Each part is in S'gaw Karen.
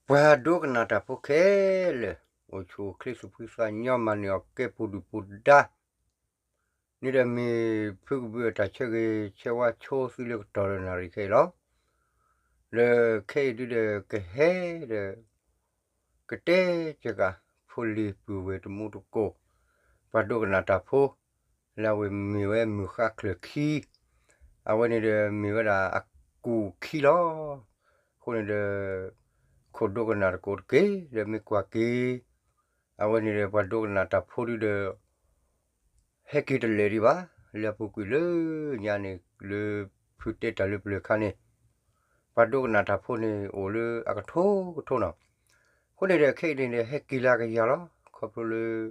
ပှၤဒိကနၣ်တၢ်ဖိခဲလၢာ်, အိၣ်ဆူၣ်အိၣ်ချ့သူၣ်ဖှံသးညီ မၤန့ၢ်အီၣ်ကဲပူၤဒုၣ်ပူၤဒါ န့ၣ်ဒီးမ့ၢ်ဖုကဘုးအတၢ်ဆၢဂ့ၤဆၢဝါဆိသုလၢကတီၢ်လၢနၣ်ရံၣ်ခဲအံၤလီၤ. ဒီးခဲအံၤဒုဒီးကဟဲဒီး ကတဲကဂၤ ဖိလံၤပုၢ်ဝဲၢ်တံၤသကိး ပှၤဒိကနၣ်တၢ်ဖိ လၢအဝဲမ့ၢ်ဝဲမုၢ်ဃါချၢၣ်ခံ အဝဲန့ၣ်ဒီးမ့ၢ်ဝဲဒၣ်အကူၣ်ခံလီၤ. အဃိန့ၣ်ဒီး ခိၣ်ဒိကနၣ်တကိးတက့ၢ် ဒီးမ့ၢ်ကွၢ်က့ၤ အဝဲန့ၣ်ဒီးပှၤဒိကနၣ်တၢ်ဖိဒုဒီး ဟဲက့ၤတလဲၤဒံးဘၣ် လၢအပူၤကွံာ်လၢညါန့ၣ် လၢဖုတဲတၢ်လၢပျၢၤအခါန့ၣ် ပှၤဒိကနၣ်တၢ်ဖိန့ၣ်အိၣ်လၢအကထိကထိနီၤ. အဃိန့ၣ်ဒီးခဲအံၤန့ၣ်ဒီးဟဲက့ၤလၢအကယၤလီၤ. ခီဖျိလၢ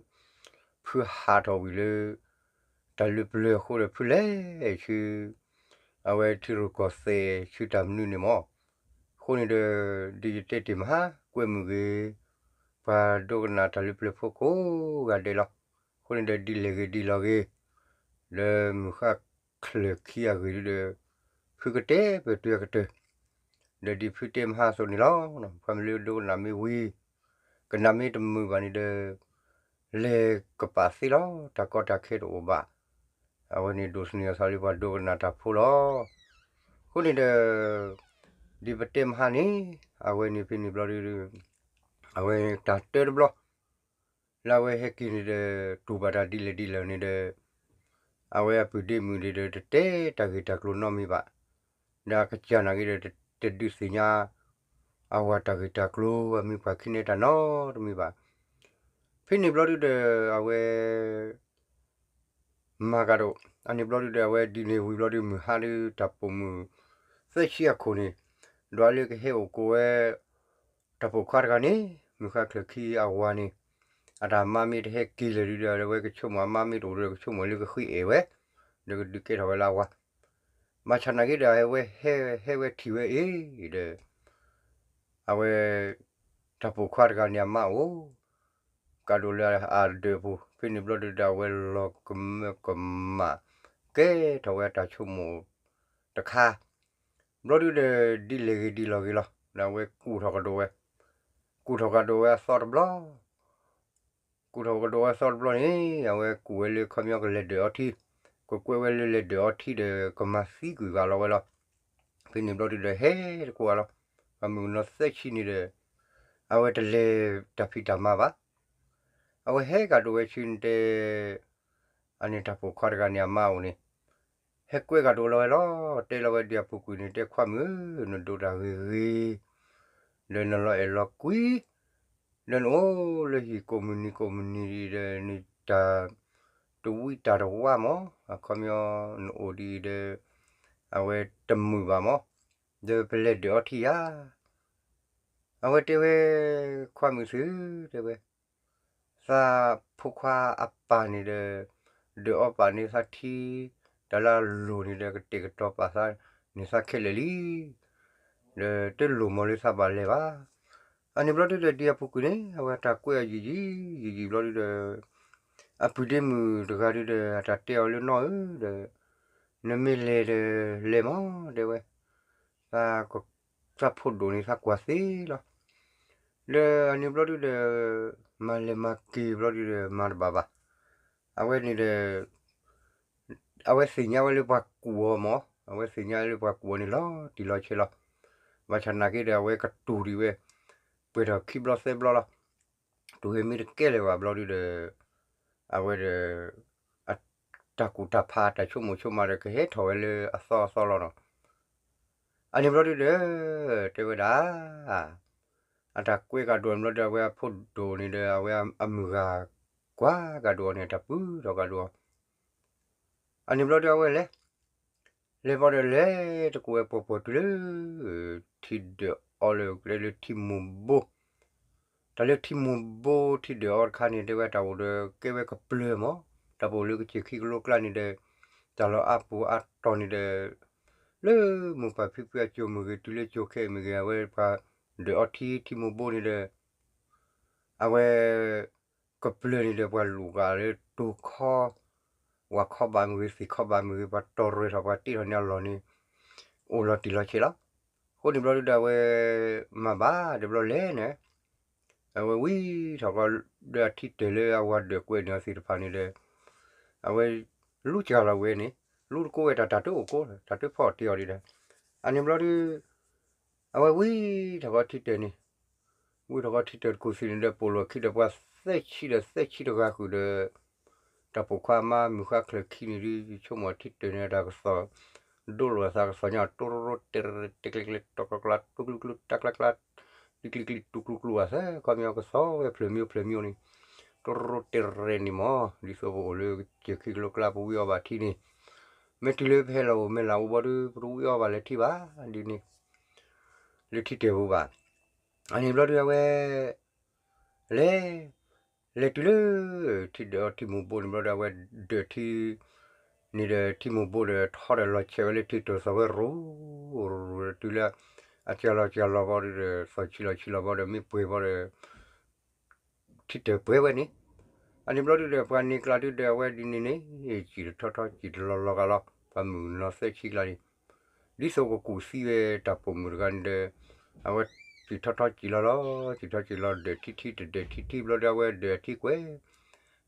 ဖုဟးထီၣ်ဝံၤလၢ တၢ်လၢပျၢၤအဃိဒီးဖုလဲၤဆူ အဝဲထံရူၢ်ကီၢ်သဲးဆူတၢ်မနုၤန့ၣ်မၢ်. အဃိန့ၣ်ဒီး ဒ်ယတဲတ့ၢ်မဟါ ကွဲမုာ်ဂ့ၤ ပှၤဒိကနၣ်တၢ်လၢပျၢၤဖိကိးဂၤဒဲးလီၤ. အဃိန့ၣ်ဒီး ဒ်လဲၣ်ဂ့ၤဒ်လဲၣ်ဂ့ၤ လၢမုၢ်ဃါချၢၣ်ခံအဂ့ၢ်ဒုဒီး ဖုကတဲပတုၤအကတၢၢ် ဒီးဒ်ဖုတဲမဟါအသိးန့ၣ်လီၤ. ပှၤမ့ၢ်လၢဒိကနၣ်မ့ၢ်ဝံၤ ကနၣ်မ့ၢ်တမုာ်ဘၣ်န့ၣ်ဒီး လဲၤကပာ်သ့လီၤ. တၢ်ကီတၢ်ခဲတအိၣ်ဘၣ်. အဝဲန့ၣ်ဒိးသန့ၤအသးလၢပှၤဒိကနၣ်တၢ်ဖိလီၤ. အဃိန့ၣ်ဒီး ဒ်ပတဲမဟါန့ၣ် အဝဲန့ၣ်ဖဲန့ၣ်ဘျီဒု အဝဲတၢ်တၢတဘျီ လၢအဝဲဟဲက့ၤန့ၣ်ဒီး တူၢ်ဘၣ်တၢ်ဒ်လဲၣ်ဒ်လဲၣ်န့ၣ်ဒီး အဝဲအပုၢ်ဒ့မုၣ်န့ၣ်ဒီး တတဲတၢ်ဂ့ၢ်တၢ်ကျိၤနီတမံၤဘၣ်. ဒီးအကစၢ်နာ်က့ဒီး တဒုးသ့ၣ်ညါ အဝၤတၢ်ဂ့ၢ်တၢ်ကျိၤ အမံၤပှၢ်ခံန့ၣ်တၢ်နီတမံၤဘၣ်. ဖဲန့ၣ်ဘျီဒုဒီး အဝဲ မၤကၤဒိၣ် အန့ၣ်ဘျီဒုဒီး အဝဲဒ်န့ၣ်ဝံၤဘျီဒု မုၢ်ဟါဒုတၢ်ပိာ်မုၣ်သၢဆံအခိၣ်န့ၣ် ဒွးလၢကဟဲအိၣ်ကိးဝဲ တၢ်ပိာ်ခွါတဂၤန့ၣ် မုၢ်ဃါချၢၣ်ခံအဝၤန့ၣ် အတၢ်မါမ့ၢ်တဟဲက့ၤလၢာ်ဒုဒီး အဝဲကဆိကမိၣ်အမါမ့ၢ်တအိၣ်ဒီး ကဆိကမိၣ်လၢကဃ့အဲၣ်ဝဲ ဒီးကဒုးကဲထီၣ်ဝဲလၢအဝၤ ဘၣ်ဆၣ်နာ်က့ဒီး အဝဲဟဲဝဲထံၣ်ဝဲအံၤဒီး အဝဲ တၢ်ပိာ်ခွါတဂၤန့ၣ်အမါအိၣ် ကးဒိၣ်လၢအဒၢးအပူၤ ဖဲန့ၣ်ဘျီဒုဒီး အဝဲလီၤကမၢကမၣ် ကဲထီၣ်ဝဲအတၢ်ဆိကမိၣ်တခါ ဘျီဒုဒီး ဒ်လဲၣ်ဂ့ၤဒ်လဲၣ်ဂ့ၤလီၤ ဒီးအဝဲကူၣ်ထီၣ်ကဒီးဝဲ ကူၣ်ထီၣ်ကဒီးဝဲအသီတဘျီ ကူၣ်ထီၣ်ကဒီးဝဲအသီတဘျီန့ၣ် အဝဲကူၣ်ဝဲလၢခီပညီကလဲၤဒၢးအီထံ ကကွဲးဝဲလၢလဲၤဒၢးအီထံဒီး ကမၤသံကွံာ်ဂၤလီၤဝဲလီၤ. ဖဲန့ၣ်ဘျီဒုဒီး ဟဲတကိးဂၤလီၤ. ပှၤမုၣ်ကနီၤသၢဆံန့ၣ်ဒီး အဝဲတလဲၤတၢ်ဖံးတၢ်မၤဘၣ်. အဝဲဟဲကဒီးဝဲဆူနတဲ အန့ၣ်တၢ်ပိာ်ခွါတဂၤန့ၣ်အမါအိၣ်န့ၣ် ဟဲကွဲကဒီးလီၤဝဲလီၤ. တဲလီၤဝဲဒ်အပူၤကွံာ်န့ၣ် တဲခွါမုၣ်ဧၢ နဒိးတၢ်ဂ့ၤဂ့ၤ ဒီးနလီၤအဲၣ်လီၤကွံ ဒီးနအိၣ်လၢဟံၣ်ကိးမုၢ်နံၤကိးမုၢ်နံၤဒီး နတၢ်တဝံတၢ်တဝါမး အခီပညီနအိၣ်ဒ်အံၤဒီး အဝဲတမုာ်ဘၣ်မး ဒီးပလဲၤဒၢးအီထံယၤ အဝဲတဲဝဲ ခွါမုၣ်သ့ၣ်ဧၢ တဲဝဲ သးဖိခွါအပၢ်န့ၣ်ဒီး ဒၢးအီပာ်န့ၢ်သးထံ တၢ်လၢအလိၤန့ၣ်ဒီး ကတဲာ်ကတီၤပာ်သးန့ၢ်သးခဲလၢာ်လံ ဒီးတလိၣ်မၤလၢသးဘၣ်လဲၤဘၣ်. အန့ၣ်ဘျီဒုဒီး ဒ်အပူၤကွံာ်န့ၣ် အဝဲတၢ်ကွဲးအယံာ်ယံာ်ယံာ်ယံာ်ဘျီဒုဒီး အပုၢ်ဒ့မုၣ်တဂၤဒုဒီး အတၢ်တဲအီၤလၢနီၢ်ဧၢဒီး နမ့ၢ်လဲၤဒီးလဲၤမး တဲဝဲ သးဖိဒိၣ်န့ၣ်သးကွၢ်သ့လီၤ. လၢအန့ၣ်ဘျီဒုဒီး မၤလဲၤမၤက့ၤဘျီဒုဒီး မၤတဘၣ်ဘၣ်. အဝဲန့ၣ်ဒီး အဝဲသ့ၣ်ညါဝဲလၢပှၤကူၣ်အီၤမး အဝဲသ့ၣ်ညါလၢပှၤကူၣ်အီၤန့ၣ်လီၤတံၢ်လီၤဆဲးလီၤ. ဘၣ်ဆၣ်နာ်က့ဒီး အဝဲကတူၢ်ဒံးဝဲ ပှဲၤထီၣ်ခံဘျီသၢဘျီလီၤ. တူၢ်ဝဲမ့ၢ်တကဲလၢၤဘၣ်ဘျီဒုဒီး အဝဲဒီး အတၢ်ကူၣ်တၢ်ဖးတၢ်ဆိကမိၣ်ဆိကမးဒီး ကဟဲထီၣ်ဝဲလၢအသီအသီလီၤနီၤ. အန့ၣ်ဘျီဒုဒီး တဲဝဲဒၣ် အတၢ်ကွဲးကဒီးဘျီဒီး အဝဲအဖိဒိၣ်န့ၣ်ဒီး အဝဲအမုၢ်ဂၤကွၢ်ကဒီးအီၤန့ၣ် တၢ်ပူၤထီၣ်ကဒီးအီၤ အန့ၣ်ဘျီဒီး အဝဲလဲၤ လဲၤဘျီဒီးလဲၤတကိးဝဲပှီၢ်ပှီၢ်တုၤလၢ ထံဒၢးအီလၢကျဲလၢထံမိၢ်ဘိ တၢ်လၢထံမိၢ်ဘိထံဒၢးအီတခါန့ၣ် တဲဝဲတၢ်အိၣ်ဒီးကဲဝဲကပျၢၤမး တၢ်ပအိၣ်လၢကစၢၢ်ခံကလိကျါန့ၣ်ဒီး တၢ်လီၢ်အါပူၤအါတီၤန့ၣ်ဒီး လၢမိၢ်ပၢ်ဖံဖုအစိၤမ့ၢ်ဂ့ၤ တုၤလၢစိၤခဲအံၤမ့ၢ်ဂ့ၤ အဝဲပှၤဒၢးအီထံထံမိၢ်ဘိန့ၣ်ဒီး အဝဲ ကပျၢၤန့ၣ်ဒီးပှၤလူၤဂာ်လၢတိၤခီ, ဝၤခီဘၣ်မ့ၢ်ဂ့ၤ သ့ၣ်ခီဘၣ်မ့ၢ်ဂ့ၤ ပှၤတီၢ်ရဲၣ်ထီၣ်ပှၤတ့ထီၣ်န့ၢ်အလီၢ်န့ၣ် အိၣ်လီၤတံၢ်လီၤဆဲးလီၤ. အဃိန့ၣ်ဘျီဒုဒီးအဝဲ မၤဘၣ်ဒီးဘျီလဲၣ်န့ၣ် အဝဲဝံထီၣ်ကီးဒီးအထံတၢၢ်လၢအဝၤဒၢးကွဲးန့ၢ်အီၤသ့ၣ်တဖၣ်န့ၣ်ဒီး အဝဲ လူစှၤလီၤဝဲန့ၣ် လူတကိးဝဲတၢ်တၢ်တအိၣ်ကိး တၢ်တဖီၣ်တ့ၢ်အီၤဒံးဒီး အန့ၣ်ဘျီဒု အဝဲဝံထီၣ်ကီးထံတၢၢ်န့ၣ် ဝံထီၣ်ကီးထံတၢၢ်တကူၣ်သ့ၣ်န့ၣ်ဒီး ပိာ်လိာ်အခံဒီးပှၤသၢဆံဒီးသၢဆံတဂၤဃုာ်ဒီး တၢ်ပိာ်ခွါမါမုၢ်ဃါချၢၣ်ခံန့ၣ်ဒု ဆိကမိၣ်ထံတၢၢ်န့ၣ် တၢ်ကစီၣ် ဒိလိာ်အသးကစီၣ်ညါ တိရိတဲရဲတဲကျဲကျဲ တီကျါကျါ တူကျူကျူ တၢ်ကျါကျါ တကျံကျံ တူကျူကျူ အသးခီပညီကစီၣ်ဝဲဖျၢၣ်မံဖျၢၣ်မံန့ၣ် တိရိတဲရဲန့ၣ်မ့ၢ် ဒ်သိးပအိၣ်လၢကစၢၢ်ခံကလိကျါ ပဝံအီၤဘၣ်ထံန့ၣ် မ့ၢ်တုၤလၢပဟဲလီၤအိၣ်မဲာ်လးအိၣ်ဘျီဒု ပတဝံအီၤဘၣ်လၢထံဘၣ် ဒ်န့ၣ် လၢထံတၢၢ်ပူၤဘၣ်. အန့ၣ်ဘျီဒုအဝဲ လဲၤ လဲၤတုၤလၢ ထံဒၢးအီထံမိၢ်ဘိန့ၣ်ဘျီဒီး အဝဲဒၢးထံ န့ၣ်ဒီးထံမိၢ်ဘိဒီး ထီဒီးလီၤဆဲးဝဲလၢထံတၢၢ်သီၣ်ဝဲရူၤ တုၤလၢ အစှၤလီၤစှၤလီၤဘီဒီး သီၣ်ဆံးလီၤဆံးလီၤဘီဒီး မ့ၢ်ပှဲၤဘီဒီး ထံတၢၢ်ပှဲၤဝဲန့ၣ် အန့ၣ်ဘျီဒုဒီး ပှၤန့ၣ်ကျါဒုဒီး အဝဲဒ်န့ၣ်န့ၣ် စံၣ်တထီထီစံၣ်တလီၤလီၤဂာ်လီၤ ပှၤမုၣ်ကနီၤသၢဆံကျါန့ၣ် ဒ်သိးကကူၣ်သံဝဲတၢ်ပိာ်မုၣ်တဂၤန့ၣ်ဒီး အဝဲစံၣ်ထီထီစံၣ်လီၤလီၤ စံၣ်ထီစံၣ်လီၤ ဒၢးထံထံတဒၢးထံထံဘျီဒီး အဝဲဒၢးအထံကွဲး ဒၢးအ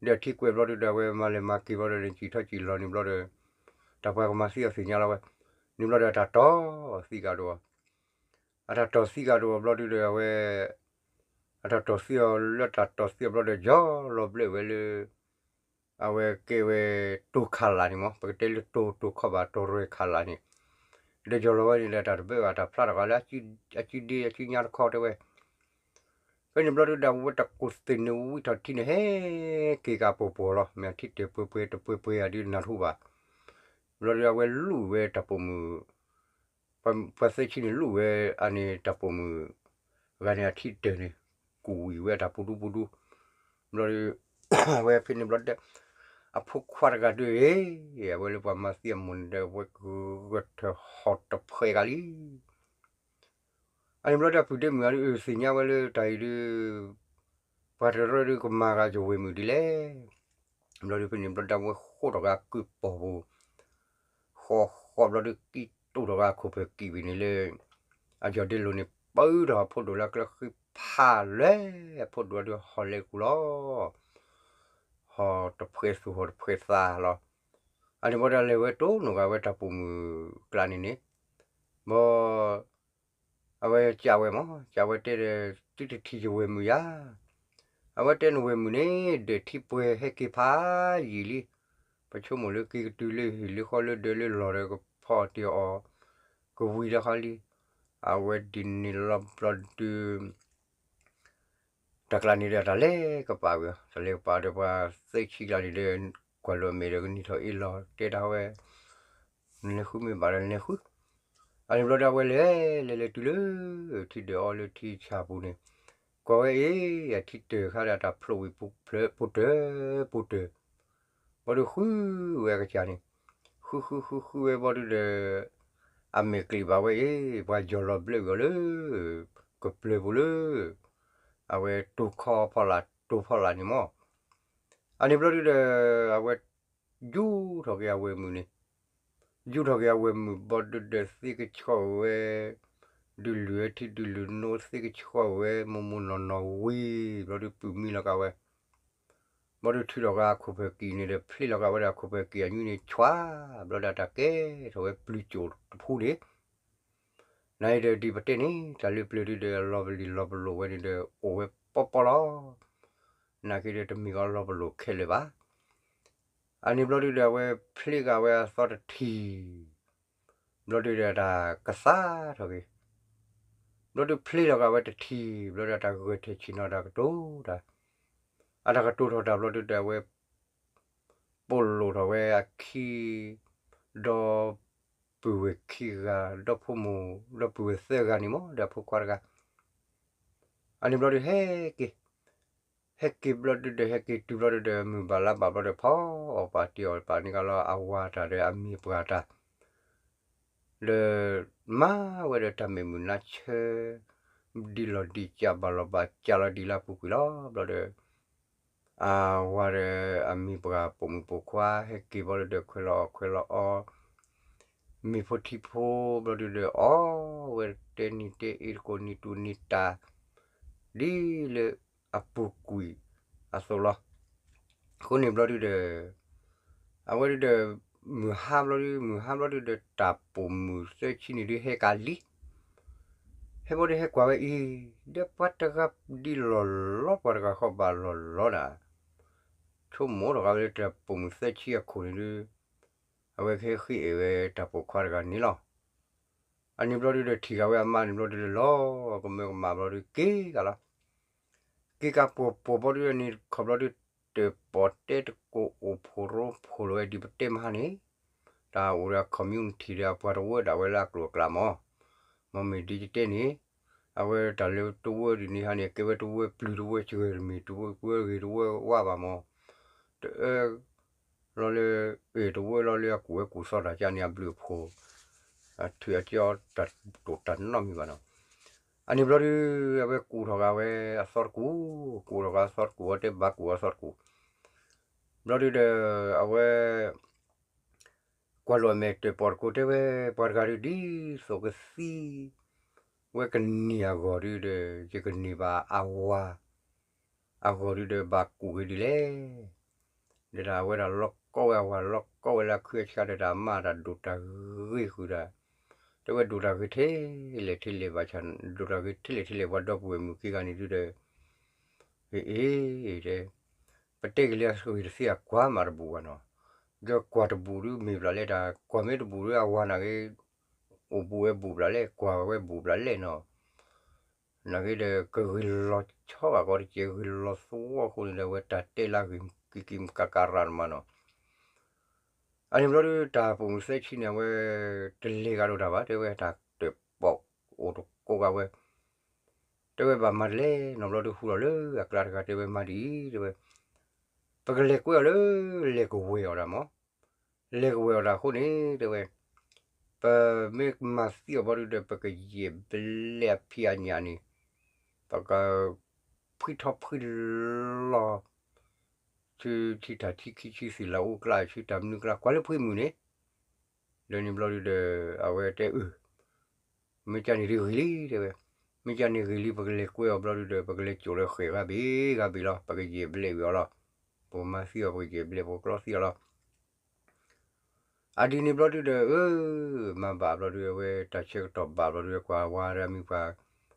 ထံကွဲးဘျီဒုဒီး အဝဲမၤလဲၤမၤက့ၤဘျီဒီး စံၣ်ထီစံၣ်လီၤန့ၣ်ဘျီဒီး တၢ်ပှၤကမၤသံအီၤသ့ၣ်ညါလီၤဝဲ န့ၣ်ဘျီဒီးအတၢ်တီၢ်သံကဒီးအီၤ အတၢ်တီၢ်သံကဒီးအီၤဘျီဒုဒီး အဝဲ အတၢ်တီၢ်သံအီၤလၢတၢ်တီၢ်သံအီၤဘျီဒီး ယီၤလီၤဘျၢၣ်ဝဲလၢ အဝဲကဲဝဲ တိၤခးလးန့ၣ်မ့ၢ် ပကတဲလၢတိၤ တိၤခီဘၣ် တိၤရဲၣ်ခးလးန့ၣ် ဒီးယီၤလီၤဝဲန့ၣ်ဒီး တၢ်တဘၢဘၣ် တၢ်ဖျါထီၣ်ကဒီးလၢ အစုဒ့ အစုညါတခီတဲဝဲ ဖဲန့ၣ်ဘျီဒုဒီး အဝဲတၢ်ကူၣ်သ့ၣ်န့ၣ်ဝံထီၣ်ထံန့ၣ် ဟဲက့ၤကပှဲၤပှဲၤလီၤ မ့ၢ်အထံတၢၢ်ပှဲၤပှဲၤတပှဲၤပှဲၤယၤဒုနၢ်တဟူဘၣ် ဘျီဒုအဝဲလူၣ်ဝဲတၢ်ပိာ်မုၣ် ပှၤသၢဆံန့ၣ်လူၣ်ဝဲအန့ၣ်တၢ်ပိာ်မုၣ် ဂၤန့ၣ်အထံတၢၢ်န့ၣ် ကူၣ်ဝံၤဝဲအတၢ်ပူၤဒူပူၤဒူ ဘျီဒု အဝဲဖဲန့ၣ်ဘျီဒု အဖိခွါတဂၤဒု အဝဲလၢပှၤမၤသံအမိၢ်န့ၣ်ဒီး အဝဲကဂဲၤထၢၣ်ဟီၣ်တဖှဲးဂၤလံ အန့ၣ်ဘျီဒုအပုၢ်ဒ့မုၣ်ဂၤဒု သ့ၣ်ညါဝဲလၢတၢ်အံၤဒု ပှၤတရၢဒုကမၤဂၤယဝဲၢ်မုၣ်ဒ်လဲၣ် ဘျီဒုဖဲန့ၣ်ဘျီဒုအဝဲဃိထီၣ်ဂၤကုၢ်ပီၢ်ပူၤ ဃီဃီဘျီဒု ကံတိၢ်ထီၣ်ဂၤခိၣ်ဖၢၣ်ကံၣ်ဝံၤန့ၣ်လၢ အယီၢ်ဒ့လိၤန့ၣ် ပၢထီၣ်အဖိဒိၣ်လၢကျဲဃံဖးလဲၢ် အဖိဒိၣ်ဒုဟီၣ်လဲၤကူၣ်လီၤ ဟီၣ်တဖှဲးသူၣ်ဟီၣ်တဖှဲးသးလီၤ အန့ၣ်ဘျီဒုလဲၤဝဲတိၢ်နီၢ်ဂၤဝဲတၢ်ပိာ်မုၣ်ကျါန့ၣ်န့ၣ် ဘီ အဝဲကးဝဲမး ကးဝဲတဲဒီး သုတထံၣ်ယဝဲၢ်မုၣ်ယၤ အဝဲတဲနဝဲၢ်မုၣ်န့ၣ် ဒၢးထံပှဲၤဟဲက့ၤဖးယံာ်လံ ပဆိကမိၣ်လၢက့ၤကတုၤလၢဟံၣ်လၢဃီလၢဒၢးလၢလီၢ်ဒီးကဖီအီၣ်တ့ၢ်အီၣ် ကဝံၤလၢဃီလံ အဝဲဒ်န့ၣ်လီၤဘျီဒု တၢ်ကျါန့ၣ်ဒီးတၢ်လဲၤကပာ်ဝဲ တၢ်လဲၤကပာ်ဒီးပှၤသၢဆံကျါန့ၣ်ဒီး ကွၢ်လိာ်အမဲာ်ဒီးကနံၤထီၣ်အ့လီၤ တဲတၢ်ဝဲ နလဲၤဃုမ့ၢ်ဘၣ်ဒီးနလဲၤဃု အန့ၣ်ဘျီဒီးအဝဲလဲၤလဲၤလဲၤတုၤလၢ ထံဒၢးအီလၢထံဆၣ်ပူၤန့ၣ် ကွၢ်ဝဲအ့ၣ် အထံတၢၢ်ခါဒီးတၢ်ဖျိးဝံၤ ပူၤတၢၢ် ပူၤတၢၢ် ဘျီဒုဃုဝဲအကစၢ်န့ၣ် ဃုဃုဃုဃုဝဲဘျီဒုဒီး အမဲာ်ကျံးဘၣ်ဝဲအ့ၣ် ပှၤယီၢ်လီၤဘျၢဝံၤအီၤလၢ ကပျၢၤပူၤလၢ အဝဲတိၤခီဖီလာ် တိၤဖီလာ်န့ၣ်မး အန့ၣ်ဘျီဒုဒီး အဝဲ ယူၤထီၣ်က့ၤအဝဲၢ်မုၣ်န့ၣ် ယူၤထီၣ်က့ၤအဝဲၢ်မုၣ်ဘျီဒုဒီးသ့ကဆှီဝဲ ဒုးလုၢ်ဝဲထံဒုးလုၢ်နိသ့ကဆှီဝဲ မိၢ်မိၢ်နီၢ်နီၢ်ဝံၤ ဘျီဒုပုၢ်မံလီၤကးဝဲ ဘျီဒုထုးလီၤကးအခိၣ်ဖၢၣ်ကံၣ်န့ၣ်ဒီး ဖျ့လီၤကးဝဲဒၣ်အခိၣ်ဖၢၣ်ကံၣ်အညွံန့ၣ် ဆွး ဘျီဒုတၢ်ကဲထီၣ်ဝဲပျုၤစိာ်တဖူန့ၣ် နအံၤဒီးဒ်ပတဲန့ၣ် တၢ်လၢပျၢၤဒုဒီး အလီၤပလံၤလီၤပလိာ်ဝဲန့ၣ်ဒီး အိၣ်ဝဲပီပီလီၤ. နာ်က့ဒီးတမ့ၢ်ကီးလီၤပလိာ်ခဲလၢာ်ဘၣ်. အန့ၣ်ဘျီဒုဒီး အဝဲဖျ့ကးဝဲအသီတထံၣ် ဘျီဒုဒီးတၢ်ကသါထီၣ်က့ၤ ဘျီဒုဖျ့လီၤကးဝဲတထံၣ် ဘျီဒုတၢ်ဂဲၤထၢၣ်ဆ့ၣ်နီၤတၢ်ကတိၤတၢ် အတၢ်ကတိၤထီၣ်တၢ်ဘျီဒုဒီး အဝဲ ပိာ်လိာ်ထီၣ်ဝဲအခံ ဒီပုၢ်ဝဲၢ်ခံဂၤ ဒီဖိမိၢ် ဒီပုၢ်ဝဲၢ်သၢဂၤန့ၣ်မး ဒီးအဖိခွါတဂၤ အန့ၣ်ဘျီဒုဟဲက့ၤ ဟဲက့ၤဘျီဒုဒီး ဟဲက့ၤတုၤဘျီဒုဒီး မုၢ်ဘၣ်လါဘၣ်ဘျီဒီး ဖီအီၣ်ပာ်တ့ၢ်အီၣ်ပာ်န့ၢ်ကလီၤ အဝၤတၢ်ဒီးအမံၤပှၢ်တၢ် ဒီးမၤဝဲဒီးတၢ်မဲာ်မုာ်နါဆၢ, ဒ်လီၤဒ်ကးဘၣ်လီၤဘၣ်ကးလီၤဒ်လၢအပူၤကွံာ်လီၤ. ဘျီဒီး အဝၤဒီးအမံၤပှၤပိာ်မုၣ်ပိာ်ခွါဟဲက့ၤဘျီဒီး ခွဲးလီၤအီၣ်ခွဲးလီၤအီ မ့ၤဖိထံဖိ ဘျီဒုဒီး အီၣ်ဝဲတဲနံၤတဲအ့တကိး နံၤတူနံၤတၢ် ဒ်လၢအပူၤကွံာ်အသိးလီၤ. အဃိန့ၣ်ဘျီဒုဒီး အဝဲဒုဒီး မုၢ်ဟါဘျီဒု မုၢ်ဟါဘျီဒုဒီး တၢ်ပိာ်မုၣ်သၢဆံန့ၣ်ဒုးဟဲကလံ ဟဲဘျီဒုဟဲကွၢ်ဝဲအံၤ ဒီးပှၤတဂၤဒ်လီၤလီၤ ပှၤတဂၤဃီဘၣ်လီၤလီၤဒၣ် ဆိကမိၣ်ထီၣ်ဃာ်ဝဲလၢတၢ်ပိာ်မုၣ်သၢဆံအခိၣ်န့ၣ်ဒု အဝဲကဟဲဃ့အဲၣ်ဝဲတၢ်ပိာ်ခွါတဂၤန့ၣ်လီၤ. အန့ၣ်ဘျီဒုဒီးထံၣ်ဃာ်ဝဲအမါန့ၣ်ဘျီဒုဒီး လီၤကမၢကမၣ်ဘျီဒုက့ၤကလီၤ. က့ၤကပှီၤပှီၤဘျီဒုန့ၣ် ခီဘျီဒုတၢၣ်ပီၣ်တဲတကိးအိၣ်ဖှိၣ်ရိဖှိၣ်လီၤဝဲဒ်ပတဲမဟါန့ၣ် တၢ်အိၣ်ဒီးအ community ဒီးအပှၤတဝၢဒၣ်ဝဲလၢအကျိၤအကျဲမး မ့မ့ၢ်ဒ်ယတဲန့ၣ် အဝဲတၢ်လၢတဝၢဒ်န့ၣ်ဟါန့ၣ် ကဲဝဲတဝၢပျုၤတဝၢစှၢၤတမ့ၢ် တဝၢဂ့ၤတဝၢဝါဘၣ်မး တအၢ လီၤလၢ အ့ၣ်တဝၢလီၤလၢအကူၣ်ဝဲကူၣ်သီတၢ်ကန့ၣ် အဘျုးအဖှိၣ် အထုးအကၠီတၢ်တိာ်တၢ်နီတမံၤဘၣ်နီၤ. အန့ၣ်ဘျီဒု အဝဲကူၣ်ထီၣ်ဃာ်ဝဲအသီတကူၣ် ကူၣ်ထီၣ်ဃာ်အသီတကူၣ် အဝဲတဲဘၣ်ကူၣ်အသီတကူၣ် ဘျီဒုဒီး အဝဲ ကွၢ်လိာ်အမဲာ်တၢၣ်ပီၣ်တကိးတဲဝဲ ပှၤတဂၤဒုးဒ်သိးကသံ ဝဲကန့ၢ်အဂီၢ်ဒုဒီး ယကန့ၢ်ဘၣ်အဝၤ အဂီၢ်ဒုဒီးဘၣ်ကူၣ်ဂ့ၤဒ်လဲၣ် ဒီးတၢ်အဝဲဒၣ်လီၤကီဝဲအဝၤ လီၤကီဝဲလၢအခၢအဆါဒီးတၢ်မၤတၢ်ဒိၣ်တၢ်ဂ့ၤဃုာ်ဒီး တဲဝဲဒိၣ်တၢ်ဂ့ၤထဲလဲၣ်ထဲလဲၣ်ဘၣ်ဆၣ် ဒိၣ်တၢ်ဂ့ၤထဲလဲၣ်ထဲလဲၣ် ပှၤဒီပုၢ်ဝဲၢ်မုၣ်က့ၤဂၤန့ၣ်ဒုဒီး အ့ၣ် တဲ ပတဲက့ၤလၢအဂ့ၢ်တသ့အကွၢ်မးတဘူၣ်ဘၣ်နီၤ, ဒီးကွၢ်တဘူၣ်ဒုမ့ၢ်ဘျီလဲၣ်တၢ် ကွၢ်မ့ၢ်တဘူၣ်ဒုအဝၤနာ်က့ အိၣ်ဘူးဝဲဘူးဘျီလဲၣ် ကွၢ်ဝဲဘူးဘျီလဲၣ်နီၤ, နာ်က့ဒီးကဂ့ၤလီၤဆီဂာ်ကီတကဲး ဂ့ၤလီၤသဝီအဃိန့ၣ်ဒီး အဝဲတၢ်တဲလၢအဂ့ၢ်က့ၤက့ၤမကၤကၤရၣ်တမးနီၤ, အန့ၣ်ဘျီဒု တၢ်ပိာ်မုၣ်သၢဆံန့ၣ် အဝဲတလဲၤဂၤလိာ်တၢ်ဘၣ် တဲဝဲတၢ်တၢၣ်ပီၣ်အိၣ်တကိးဂၤဝဲ တဲဝဲဘၣ်မၤတလဲၣ်နီၤ ဘျီဒုဟူထီၣ်လၢအကျါတဂၤ တဲဝဲမၤဒ်အံၤ တဲဝဲ ပကလဲၤကွဲအီၤလၢ လဲၤကဝဲၤအီၤဒၣ်မး, လဲၤကဝဲၤအီၤဒၣ်အဃိန့ၣ် တဲဝဲ ပမ့ၢ်မၤသံအီၤဘျီဒုဒီး ပကယဲၢ်ဘျဲၣ်အဖံးအညၣ်န့ၣ် ပက ဖှံထီၣ်ဖှံလီၤ ဆူထံတၢ်ထံခံဆံသံၣ်လၢအအိၣ်ကျါ ဆူတၢ်မနုၤကျါ ကွၢ်လၢဖှံမုၢ်န့ၣ် ဒီးန့ၣ်ဘျီဒုဒီး အဝဲတဲအု မ့ၢ်ကန့ၣ်ဒုဂ့ၤလံ တဲဝဲ, မ့ၢ်ကန့ၣ်ဂ့ၤလံ ပကလဲၤကွဲအီၤဘျီဒုဒီး ပကလဲၤကိာ်လၢဃဲၣ်ဂၤဘ့ၣ်ဂၤဘ့ၣ်လီၤ ပကယဲၢ်ဘျဲၣ်ဝံၤအီၤလီၤ, ပကမၤသံအီၤ ပကယဲၢ်ဘျဲၣ် ပကကျီသံအီၤလီၤ အဒ်န့ၣ်ဘျီဒုဒီး အၢ မၤဘၣ်ဘျီဒု အဝဲတၢ်ဆၢကတီၢ်ဘၣ်ဘျီဒု ကွၢ်ဝါဒီးမံၤပှၤ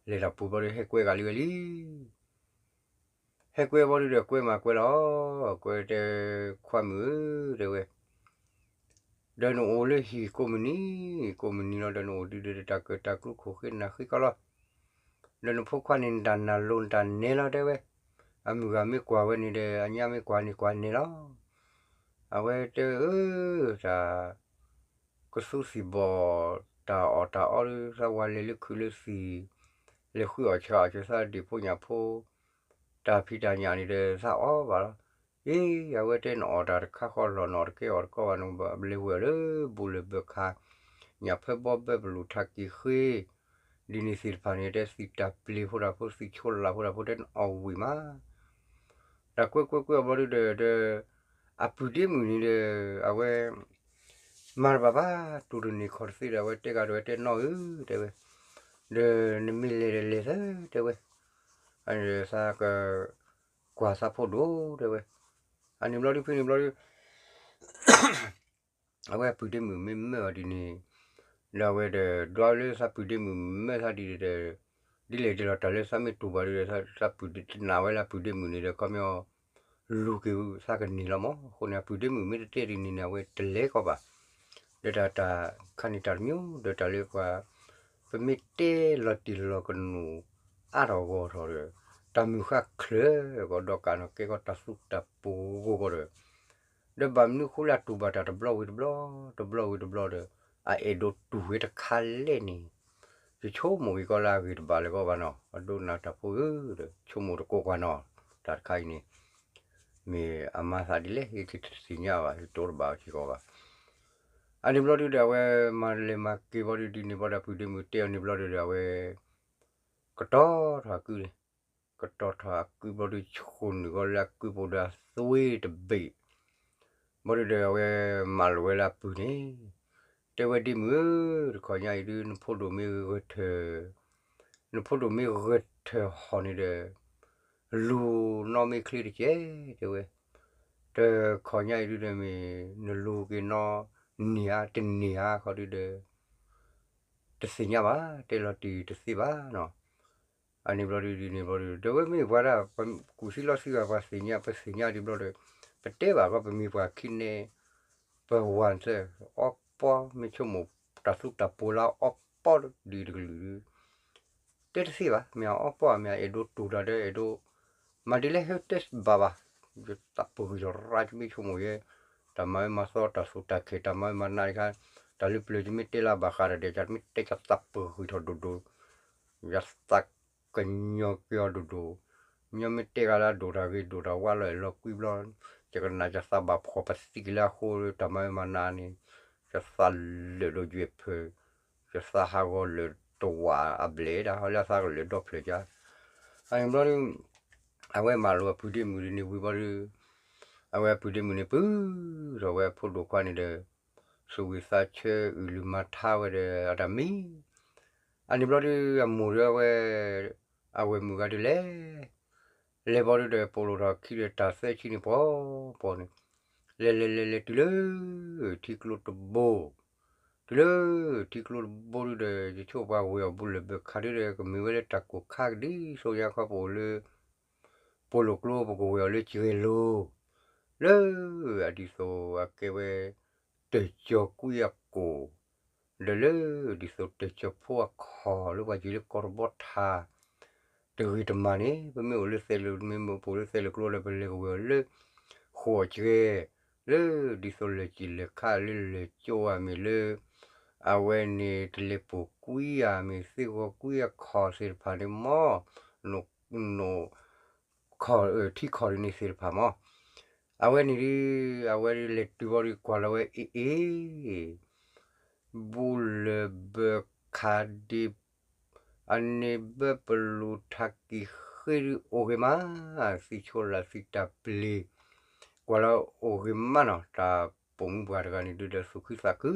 လဲၤတၢ်ပူၤဘျီဒု ဟဲကွဲဂၤလံဝဲလံ, ဟဲကွဲဘျီဒုဒီး ကွဲမၤကွဲလီၤ, ကွဲတဲ ခွါမုၣ်ဧၢ တဲဝဲ, ဒီးနအိၣ်လၢဟံၣ်ကိးမုၢ်နံၤ ကိးမုၢ်နံၤလီၤ ဒီးနအိၣ်ဒုဒီး တၢ်ကၢၢ်တၢ်ကျူခိၣ်ဃ့နၢ်ဃ့ကီလီၤ ဒီးနဖိခွါန့ၣ် နတၢ်နၢ်လိၤနတၢ်နဲလီၤ တဲဝဲ, အမုၢ်ဂၤမ့ၢ်ကွၢ်ဝဲန့ၣ်ဒီး အညါမ့ၢ်ကွၢ်န့ၣ်ကွၢ်နဲလီၤ, အဝဲတဲအၢ တၢ် ကသူသံၣ်ဘီၣ် တၢ်အီၣ်တၢ်အီဒု သးဝၤလဲၤလၢခုးလၢသံၣ် လဲၤဃုအီၣ်ဆၣ်အီၣ်ဆၣ်သးဒံၣ်ဖိညၣ်ဖိ တၢ်ဖံးတၢ်ညၣ်န့ၣ်ဒီး သးအီၣ်ဘၣ်လီၤ, အ့ အဝဲတဲနအီၣ်တၢ်တခါဃီလီၤ နအီၣ်တကဲအီၣ်တကီဘၣ် နဘျဲဝဲလၢဘူးလၢဘၢခါ ညၣ်ဖဲဘီဘဲပလူးထးက့ၤဃ့ ဒ်န့ၣ်သ့ၣ်တဖၣ်န့ၣ် တဲသံၣ်တၢ်ပျ့ၤဖိတၢ်ဖိ သံၣ်ဆိလးဖိတၢ်ဖိ တဲနအီၣ်ဝံၣ်မး တၢ်ကွဲကွဲကွဲအီၤဘျီဒုဒီး ဒီး အပုၢ်ဒ့မုၣ်န့ၣ်ဒီး အဝဲ မၤတဘၣ်ဘၣ် တူၢ်တန့ၢ်ခီၣ်တသ့ဒီး အဝဲတဲဂၤဒီး အဝဲတဲနီၢ်ဧၢ တဲဝဲ, ဒီးနမ့ၢ်လဲၤဒီးလဲၤသၢ တဲဝဲ, သးက ကွၢ်သးဖိဒိၣ် တဲဝဲ, အန့ၣ်ဘျီဒု ဖဲန့ၣ်ဘျီဒု အဝဲအပုၢ်ဒ့မုၣ်မ့ၢ်မၢအီၤဒ်န့ၣ် ဒီးအဝဲဒီး ဒွးလၢသးပုၢ်ဒ့မုၣ်မၢသးဒ်ဒီး ဒ်လဲၣ်ဒ်လဲၣ်တၢ်လၢသးမ့ၢ်တူၢ်ဘၣ်ဒီး သးပုၢ်တနာ်ဝဲလၢအပုၢ်ဒ့မုၣ်န့ၣ်ဒီး ခီပညီ လူၤက့ၤသးကန့ၢ်လီၤမး အဃိန့ၣ် အပုၢ်ဒ့မုၣ်မ့ၢ်တတဲဒ်န့ၣ်န့ၣ် အဝဲတလဲၤကီးဘၣ် ဒီးတၢ်တၢ်ခါန့ၣ်တၢ်တမံၤ ဒီးတၢ်လၢပှၤ ပမ့ၢ်တဲလီၤတံၢ်လီၤကနိး အါထီၣ်ဂီၢ်ထီၣ်ဒီး တၢ်မုၢ်ဃၢ်ချၢၣ်ကီးဒီးကးနီၣ်ကဲကီးတၢ်သူတၢ်ပူၤဂီၢ်ကီးဒီး ဒီးဘၣ်မနုၤဃိလၢအတူၢ်ဘၣ်တၢ်တဘျီဝံၤတဘျီ တဘျီဝံၤတဘျီဒီး အအဲၣ်ဒိးတူၢ်ဝဲတခါလဲၣ်န့ၣ် ယဆိကမိၣ်က့ၤကီးလၢအဂ့ၢ်တဘၣ်လၢၤကီးဘၣ်နီၤ အဒိကနၣ်တၢ်ဖိဧၢ ဒီးဆိကမိၣ်တကိးကွၢ်နီၤ တၢ်တခါအံၤန့ၣ် မ့ၢ်အမၤသးဒ်လဲၣ် ယတသ့ၣ်ညါဘၣ် ယတိတဘၣ်အီၤစ့ၢ်ကီးဘၣ် အန့ၣ်ဘျီဒုဒီး အဝဲမၤလဲၤမၤက့ၤဘျီဒု ဒ်န့ၣ်ဘျီဒီး အပုၢ်ဒ့မုၣ်တဲအီၤန့ၣ်ဘျီဒုဒီး အဝဲ ခ ကတီၤထီၣ်အကုၢ်န့ၣ်, ကတီၤထီၣ်အကုၢ်ဘျီဒုး ဆိၣ်နုာ်ဃီလၢအကုၢ်ပူၤဒီးအသွံတဘ့ၣ်, ဘျီဒုးဒီးအဝဲမၤလိာ်ဝဲလၢအပုၢ်န့ၣ်, တဲဝဲဒ့မုၣ်ဧၢ, တခီညါအံၤဒုး နဖိဒိၣ်မ့ၢ်ဂဲၤထၢၣ်, နဖိဒိၣ်မ့ၢ်ဂဲၤထၢၣ်ဟီၣ်န့ၣ်ဒီး လူၤနီၢ်မ့ၢ်ချ့တကဲး, တဲဝဲ, တခီညါအံၤဒုးဒီးမ့ၢ် နလူၤက့ၤနီၢ်န့ၢ်ဧါတန့ၢ်ဧါခီဒုးဒီး တသ့ၣ်ညါဘၣ်, တဲလီၤတံၢ်တသ့ဘၣ်နီၤ. အန့ၣ်ဘျီဒုးဒ်န့ၣ်ဘျီဒုး ဒီးဝဲမ့ၢ်ပှၤဒၣ် ပကူၣ်သံလီၤသံဘၣ် ပှၤသ့ၣ်ညါ ပသ့ၣ်ညါဒ်ဘျီဒီး ပတဲဘၣ်ကီ ပမ့ၢ်ပှၤခံန့ၣ် ပဝၤသၢ အီပီ မ့ၢ်ဆိကမိၣ်တၢ်သူတၢ်ပိၤလၢအီပီဒ်တကလုာ်ဒုး တဲတသ့ဘၣ်, မ့ၢ်အီပီ မ့ၢ်အဲၣ်ဒိးတူၢ်တၢ်ဒီး အဲၣ်ဒိး မၤဒ်လဲၣ်ဟဲတဲဘၣ်ဘၣ်, ယသးပဂံၢ်ထီၣ်ရၣ် ယမ့ၢ်ဆိကမိၣ်ယဲ တၢ်မၤဝဲမၤသီ တၢ်သူၣ်တၢ်ခဲ တၢ်မၤဝဲမၤနးတခါ, တၢ်လၢပျၢၤယမ့ၢ်တဲလၢဘၣ်ဃးတၢ်ဒီး ယမ့ၢ်တဲယသးပဂံၢ်ထီၣ်ဒိၣ်ဒိၣ်, ယသးကညီၤက့ၤအီၤဒိၣ်ဒိၣ်, ညီမ့ၢ်တဲဂၤလၢအဒိၣ်တၢ်ဂ့ၤ ဒိၣ်တၢ်ဝါလီၤအဲၣ်လီၤကွံဘျီ, ယကနၣ်ယသးဘၣ်ဖှီၣ်ပသံက့ၤလၢအဃိ တၢ်မၤဝဲမၤနးန့ၣ်, ယသးလၢာ်ဒိၣ်ယွဲၢ်ဖၢၣ်, ယသးဟးဂီၤလၢာ်တဝာ်အဘျဲၣ်ဒၣ် ဟီလၢအသးကလၢာ်ဒီဖျၢၣ်ကါ, အန့ၣ်ဘျီဒုး အဝဲမၤလိာ်အပုၢ်ဒ့မုၣ်ဒ်န့ၣ်ဝံၤဘျီဒုး, အဝဲအပုၢ်ဒ့မုၣ်န့ၣ် ပုၢ်ထီၣ်ဝဲအဖိဒိၣ်ခွါန့ၣ်ဒီး သူၣ်ဝံၣ်သးဆၢအုၣ်လုၢ်မၤထါဝဲဒီးအတၢ်မံ, အန့ၣ်ဘျီဒုး အမိၢ်ဒီးအဝဲ အဝဲမုၣ်ဂၤဒုးလဲၤ, လဲၤဘျီဒုးဒီး ပိာ်လိာ်ထီၣ်ခံဒီးတၢ်သၢဆံန့ၣ်ပှီၤပှီၤန့ၣ်, လဲၤလဲၤလဲၤလဲၤတုၤလၢ ထံကျိတဘိ, တုၤလၢ ထံကျိတဘိဒုးဒီး ယဆိပှၤဝဲၢ်အီၤ ဘူးလၢၢ်ဘၢၣ်ခးဒုးဒီး ကမ့ၢ်ဝဲလၢတၢ်ကိၢ်ခါကဒံ စိညါခီပအိၣ်လၢ ပိာ်လိာ်ကျိ ပကဝဲၢ်အီၤလၢကဂဲၤလိၤ, လၢ အဒ်သိးအကဲဝဲ တၢၢ်ကၠီၤကွံအကိာ်, ဒီးလၢ ဒ်သိးတၢၢ်ကၠီၤဖိအခီၣ်လၢပှၤယံၤလၢကီၢ်တဘီထါ တဂ့ၤတမၤန့ၣ် ပမ့ၢ်အိၣ်လၢသဲးလိာ် မ့ၢ်မ့ၢ်ပအိၣ်လၢသဲးလိာ်ကျိလၢပလဲၤကဝဲၤအီၤလၢ ဃိာ်ကဲ, လၢ ဒ်သိးလၢကံၣ်လဲၤခါလၢလဲၤကၠိဧါမ့ၢ်လၢ အဝဲန့ၣ်တလဲၤပိာ်ကွံဧါမ့ၢ် သ့ၣ်ဂီၤကွံအခီၣ်သ့ၣ်တဖၣ်န့ၣ်မ့ၢ် နိၣ် ခီၣ်ထံခီၣ်ဒ်န့ၣ်သ့ၣ်တဖၣ်မ့ၢ်, အဝဲန့ၣ်ဒုး အဝဲဒုးလဲၤတုၤဘီဒုးကွၢ်လီၤဝဲအ့ၣ်အ့ၣ် ဘူးလၢၢ်ဘၢၣ်ခးဒ့ အန့ၣ်ဘၢပလူၤထးကံၢ်ဃ့ဒုးအိၣ်ဂ့ၤမး, သံဆိလၢသံတၢ်ပျ့ၤ, ကွၢ်လီၤအိၣ်ဂ့ၤမးနီၤ, တၢ်ပိာ်မုၣ်ပှၤတဂၤန့ၣ်ဒုးဒီးသူၣ်ခုသးခု,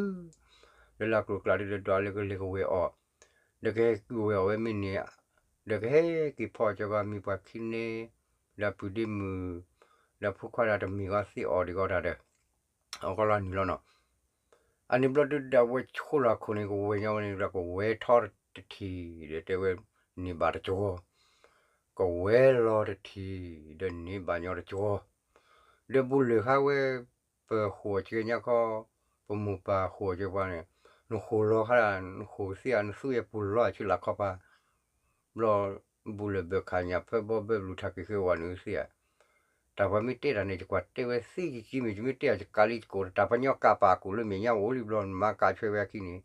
လၢလၢကျိၤကျါဒုးဒီးဒွးလၢကလဲၤကဝဲၤအီၤ, ဒီးကဟဲကဝဲၤအီၤဝဲမ့ၢ်န့ၣ်, ဒီးကဟဲက့ၤဖီအီၤကၢကီမံၤပှၤခံန့ၣ်, ဒီးအပုၢ်ဒ့မုၣ်, ဒီးဖိခွါဒီးတမ့ၢ်ဂီၤသ့အီၤဒံးဂီၤတၢ်ဒီး အီကီလီၤနုာ်လီၤနီၤ. အန့ၣ်ဘျီဒုးဒီးအဝဲဆိလီၤအခိၣ်န့ၣ် ကဝဲၤညီဝဲန့ၣ်ဒီးကဝဲၤထီတထံၣ်ဒီးတဲဝဲ န့ၢ်ဘၣ်တကဝီၤ, ကဝဲၤလီၤတထံၣ်ဒီးန့ၢ်ဘၣ်ညီတကဝီၤ, ဒီးဘူးလၢၢ်ခါဝဲ ပဃိာ်စှဲညါခီ, ပမိၢ်ပၢ်ဃိာ်စှဲပှၤန့ၣ်, နဃိာ်လီၤခါဒၣ် နဃိာ်ကသ့ဧါ နသူအဲၣ်ပူၤလီၤအဆူလၢခီပၤ ဘျီ ဘူးလၢၢ်ဘၢၣ်ခးညၣ်ဖၢဘီဘၢပလူၤထးကံၢ်ဃ့ဝဲနုာ်သ့ဧါ, တၢ်ပှၤမ့ၢ်တဲတၢ်န့ၣ် ယကွၢ်တဲဝဲသ့ယကံမ့ၢ် ယမ့ၢ်တဲအီၤယကးလံယကိး တၢ်ပှၤညီကးပာ်အကိာ်လၢမဲာ်ညါအိၣ်လံဘျီ နမၤကးဆွဲဝဲအခံန့ၣ်,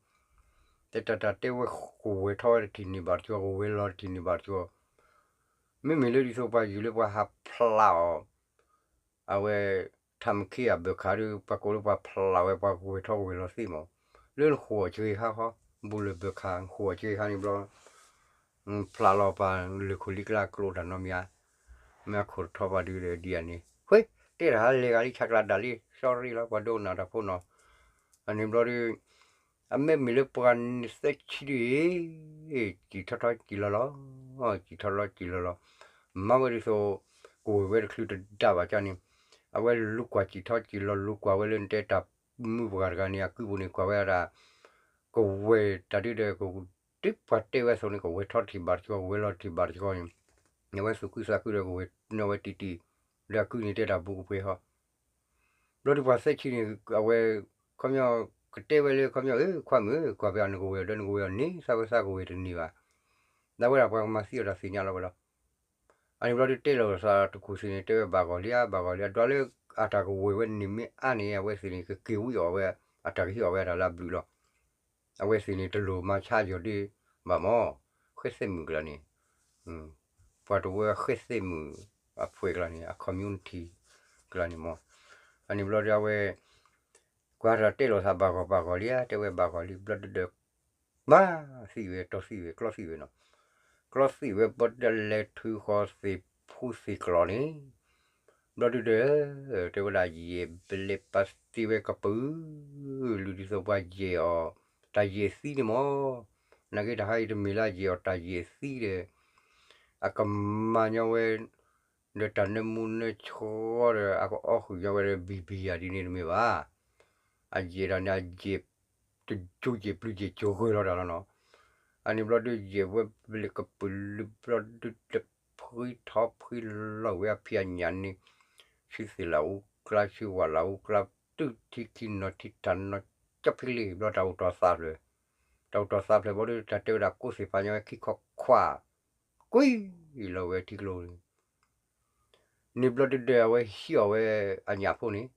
တဲတၢ်တၢ်တဲဝဲကဝဲၤထီဝဲတထံၣ်န့ၢ်ဘၣ်တကဝီၤ ကဝဲၤလီၤတထံၣ်န့ၢ်ဘၣ်တကဝီၤ, မ့မ့ၢ်လၢဒ်သိးပှၤယုၢ်လၢပှၤဟးဖျးအီၤ အဝဲ ထးမခ့အဘၢၣ်ခးဒီး ပှၤကိးလၢပှၤဖျးဝဲ ပှၤကဝဲၤထီၣ်ကဝဲၤလီၤသ့မး, လၢနဃိာ်အီၤစှဲခါဃီ, ဘူးလၢၢ်ဘၢၣ်ခး နဃိာ်အီၤစှဲခါန့ၣ်ဘျီ ဖျးလီၤပှၤလၢၢ်ခိၣ်လံကျါကျိတၢ်နီတမံၤဧါ, မ့ၢ်အခိၣ်တထီပှၤဒုးဒီးဒ်အန့ၣ် ဃ့ တဲတၢ်ဟးလဲၤဂၤလံဆးကျၢ်ဒၣ်လံ sorry လီၤ ပှၤဒိကနၣ်တၢ်ဖိနီၤ, အန့ၣ်ဘျီဒီး အမ့မ့ၢ်လၢပှၤန့ၣ်သၢဆံဒုးအံၤ စံၣ်ထီၣ်ထီစံၣ်လီၤလီၤ, စံၣ်ထီၣ်လီၤစံၣ်လီၤလီၤ, မၤဝဲဒ်သိး ကဝဲၤဝဲတချုးတဒါဘၣ်ကန့ၣ်, အဝဲလူၤကွၢ်စံၣ်ထီၣ်စံၣ်လီၤ လူၤကွၢ်ဝဲလၢနတဲတၢ်မုၢ်ပှၤတဂၤန့ၣ် အကုၢ်ပူၤန့ၣ် ကွၢ်ဝဲဒၣ် ကဝဲၤတၢ်ဒုးဒီး ကဒ်ပှၤတဲဝဲအသိးန့ၣ် ကဝဲၤထီၣ်တထံၣ်ဘၣ်တကဝီၤ ကဝဲၤလီၤတထံၣ်ဘၣ်တကဝီၤန့ၣ်, အဝဲသူၣ်ခုသးခုဒီးကဝဲၤနီၣ်ဝဲတံၢ်တံၢ်, ဒီးအကုၢ်န့ၣ်တဲတၢ်ဘူးကပှဲၤဃီ ဘျီဒုးပှၤသၢဆံန့ၣ် အဝဲ ခီပညီ ကတဲဝဲလၢခီပညီ ဧၢ ခွါမုၣ်ဧၢ ကွၢ်ဖဲအနကဝဲၤဒီးနကဝဲၤအီၤန့ၣ် သးဝဲသးကဝဲၤတန့ၢ်ဘၣ်, ဒၣ်ဝဲဒၣ်ပှၤကမၤသံအီၤဒီးသ့ၣ်ညါလီၤဝဲလီၤ. အန့ၣ်ဘျီဒုးတဲလီၤသးတခိၣ်သ့ၣ်န့ၣ် တဲဝဲဘၣ်ဂီၤလံဧါ ဘၣ်ဂီၤလံဧါ ဒွးလၢအတၢ်ကဝဲၤဝဲန့ၣ်မ့ၢ်အါန့ၣ် အဝဲသ့ၣ်န့ၣ် ကက့ၤဝံအီၤဝဲ အတၢ်ကဟံးအီၤဝဲအတၢ်လၢအဘျုးလီၤ. အဝဲသ့ၣ်န့ၣ် တလိၣ်မၤဆါယီၤဒ့ဘၣ်မး, ဃဲသဲမုၣ်ကျါန့ၣ် ပှၤတဝၢဃဲသဲမုၣ်အဖှဲးကျါန့ၣ် အ community ကျါန့ၣ်မး, အန့ၣ်ဘျီဒုးအဝဲ ကွၢ်တၢ်တဲလီၤသးဘၣ်ဂီၤဘၣ်ဂီၤလံဧါ တဲဝဲဘၣ်ဂီၤလံ ဘျီဒုးဒီး မၤသံဝဲ တီၢ်သံဝဲ ကျီသံဝဲနီၤ, ကျီသံၣ်ဝဲဘီတလဲၤထုးဃီၤသ့ၣ်ဖူသ့ၣ်ကျီန့ၣ်, ဘျီဒုဒီး တဲဝဲဒၣ်ယဲၢ်ဘျဲၣ်ပာ်သံဝဲကပုာ်, လုၢ်ဒ်သိးပှၤယဲၢ်အီၤ တၢ်ယဲၢ်သံန့ၣ်မၢ်, နာ်က့တၢ်ဟါအံၤတမ့ၢ်လၢယဲၢ်အီၤတၢ်ယဲၢ်သံဒီး အကမၤညီဝဲ ဒီးတၢ်နၢမူနၢဆှီဒီး အကအီၣ်ဃုာ်ညီဝဲဒီးဘံၣ်ဘံၣ်ယၤဒ်န့ၣ်တမ့ၢ်ဘၣ်. အယဲၢ်တၢ်န့ၣ် အယဲၢ်တကၠိယဲၢ်ပျုၤယဲၢ်ကၠိဂၢၢ်လီၤတၢ်လီၤနီၤ. အန့ၣ်ဘျီဒုယဲၢ်ဝဲဘျဲၣ်ကပုာ်လုၢ်ဘျီဒုတဖှံထီဖှံလီၤဝဲအဖံးအညၣ်န့ၣ်, ဆူသ့ၣ်လၢအူကျါ ဆူဝၣ်လၢအူကျါ, တုၤထံခံနီၤထံထၣ်နီၤ ကၠီဖံလံၢ်ဘျီတၢ်အိၣ်တီၢ်သးဖျၢၣ်, တၢ်အိၣ်တီၢ်သးဖျၢၣ်ဘျီဒု တၢ်တဲဝဲဒၣ်ကိးသ့ၣ်ဖးညီဝဲခံခီခွါ ကွံာ်လီၤဝဲထံကျိန့ၣ်, န့ၣ်ဘျီဒုဒီးအဝဲဟံးအီၣ်ဝဲအညၣ်ဖိန့ၣ်,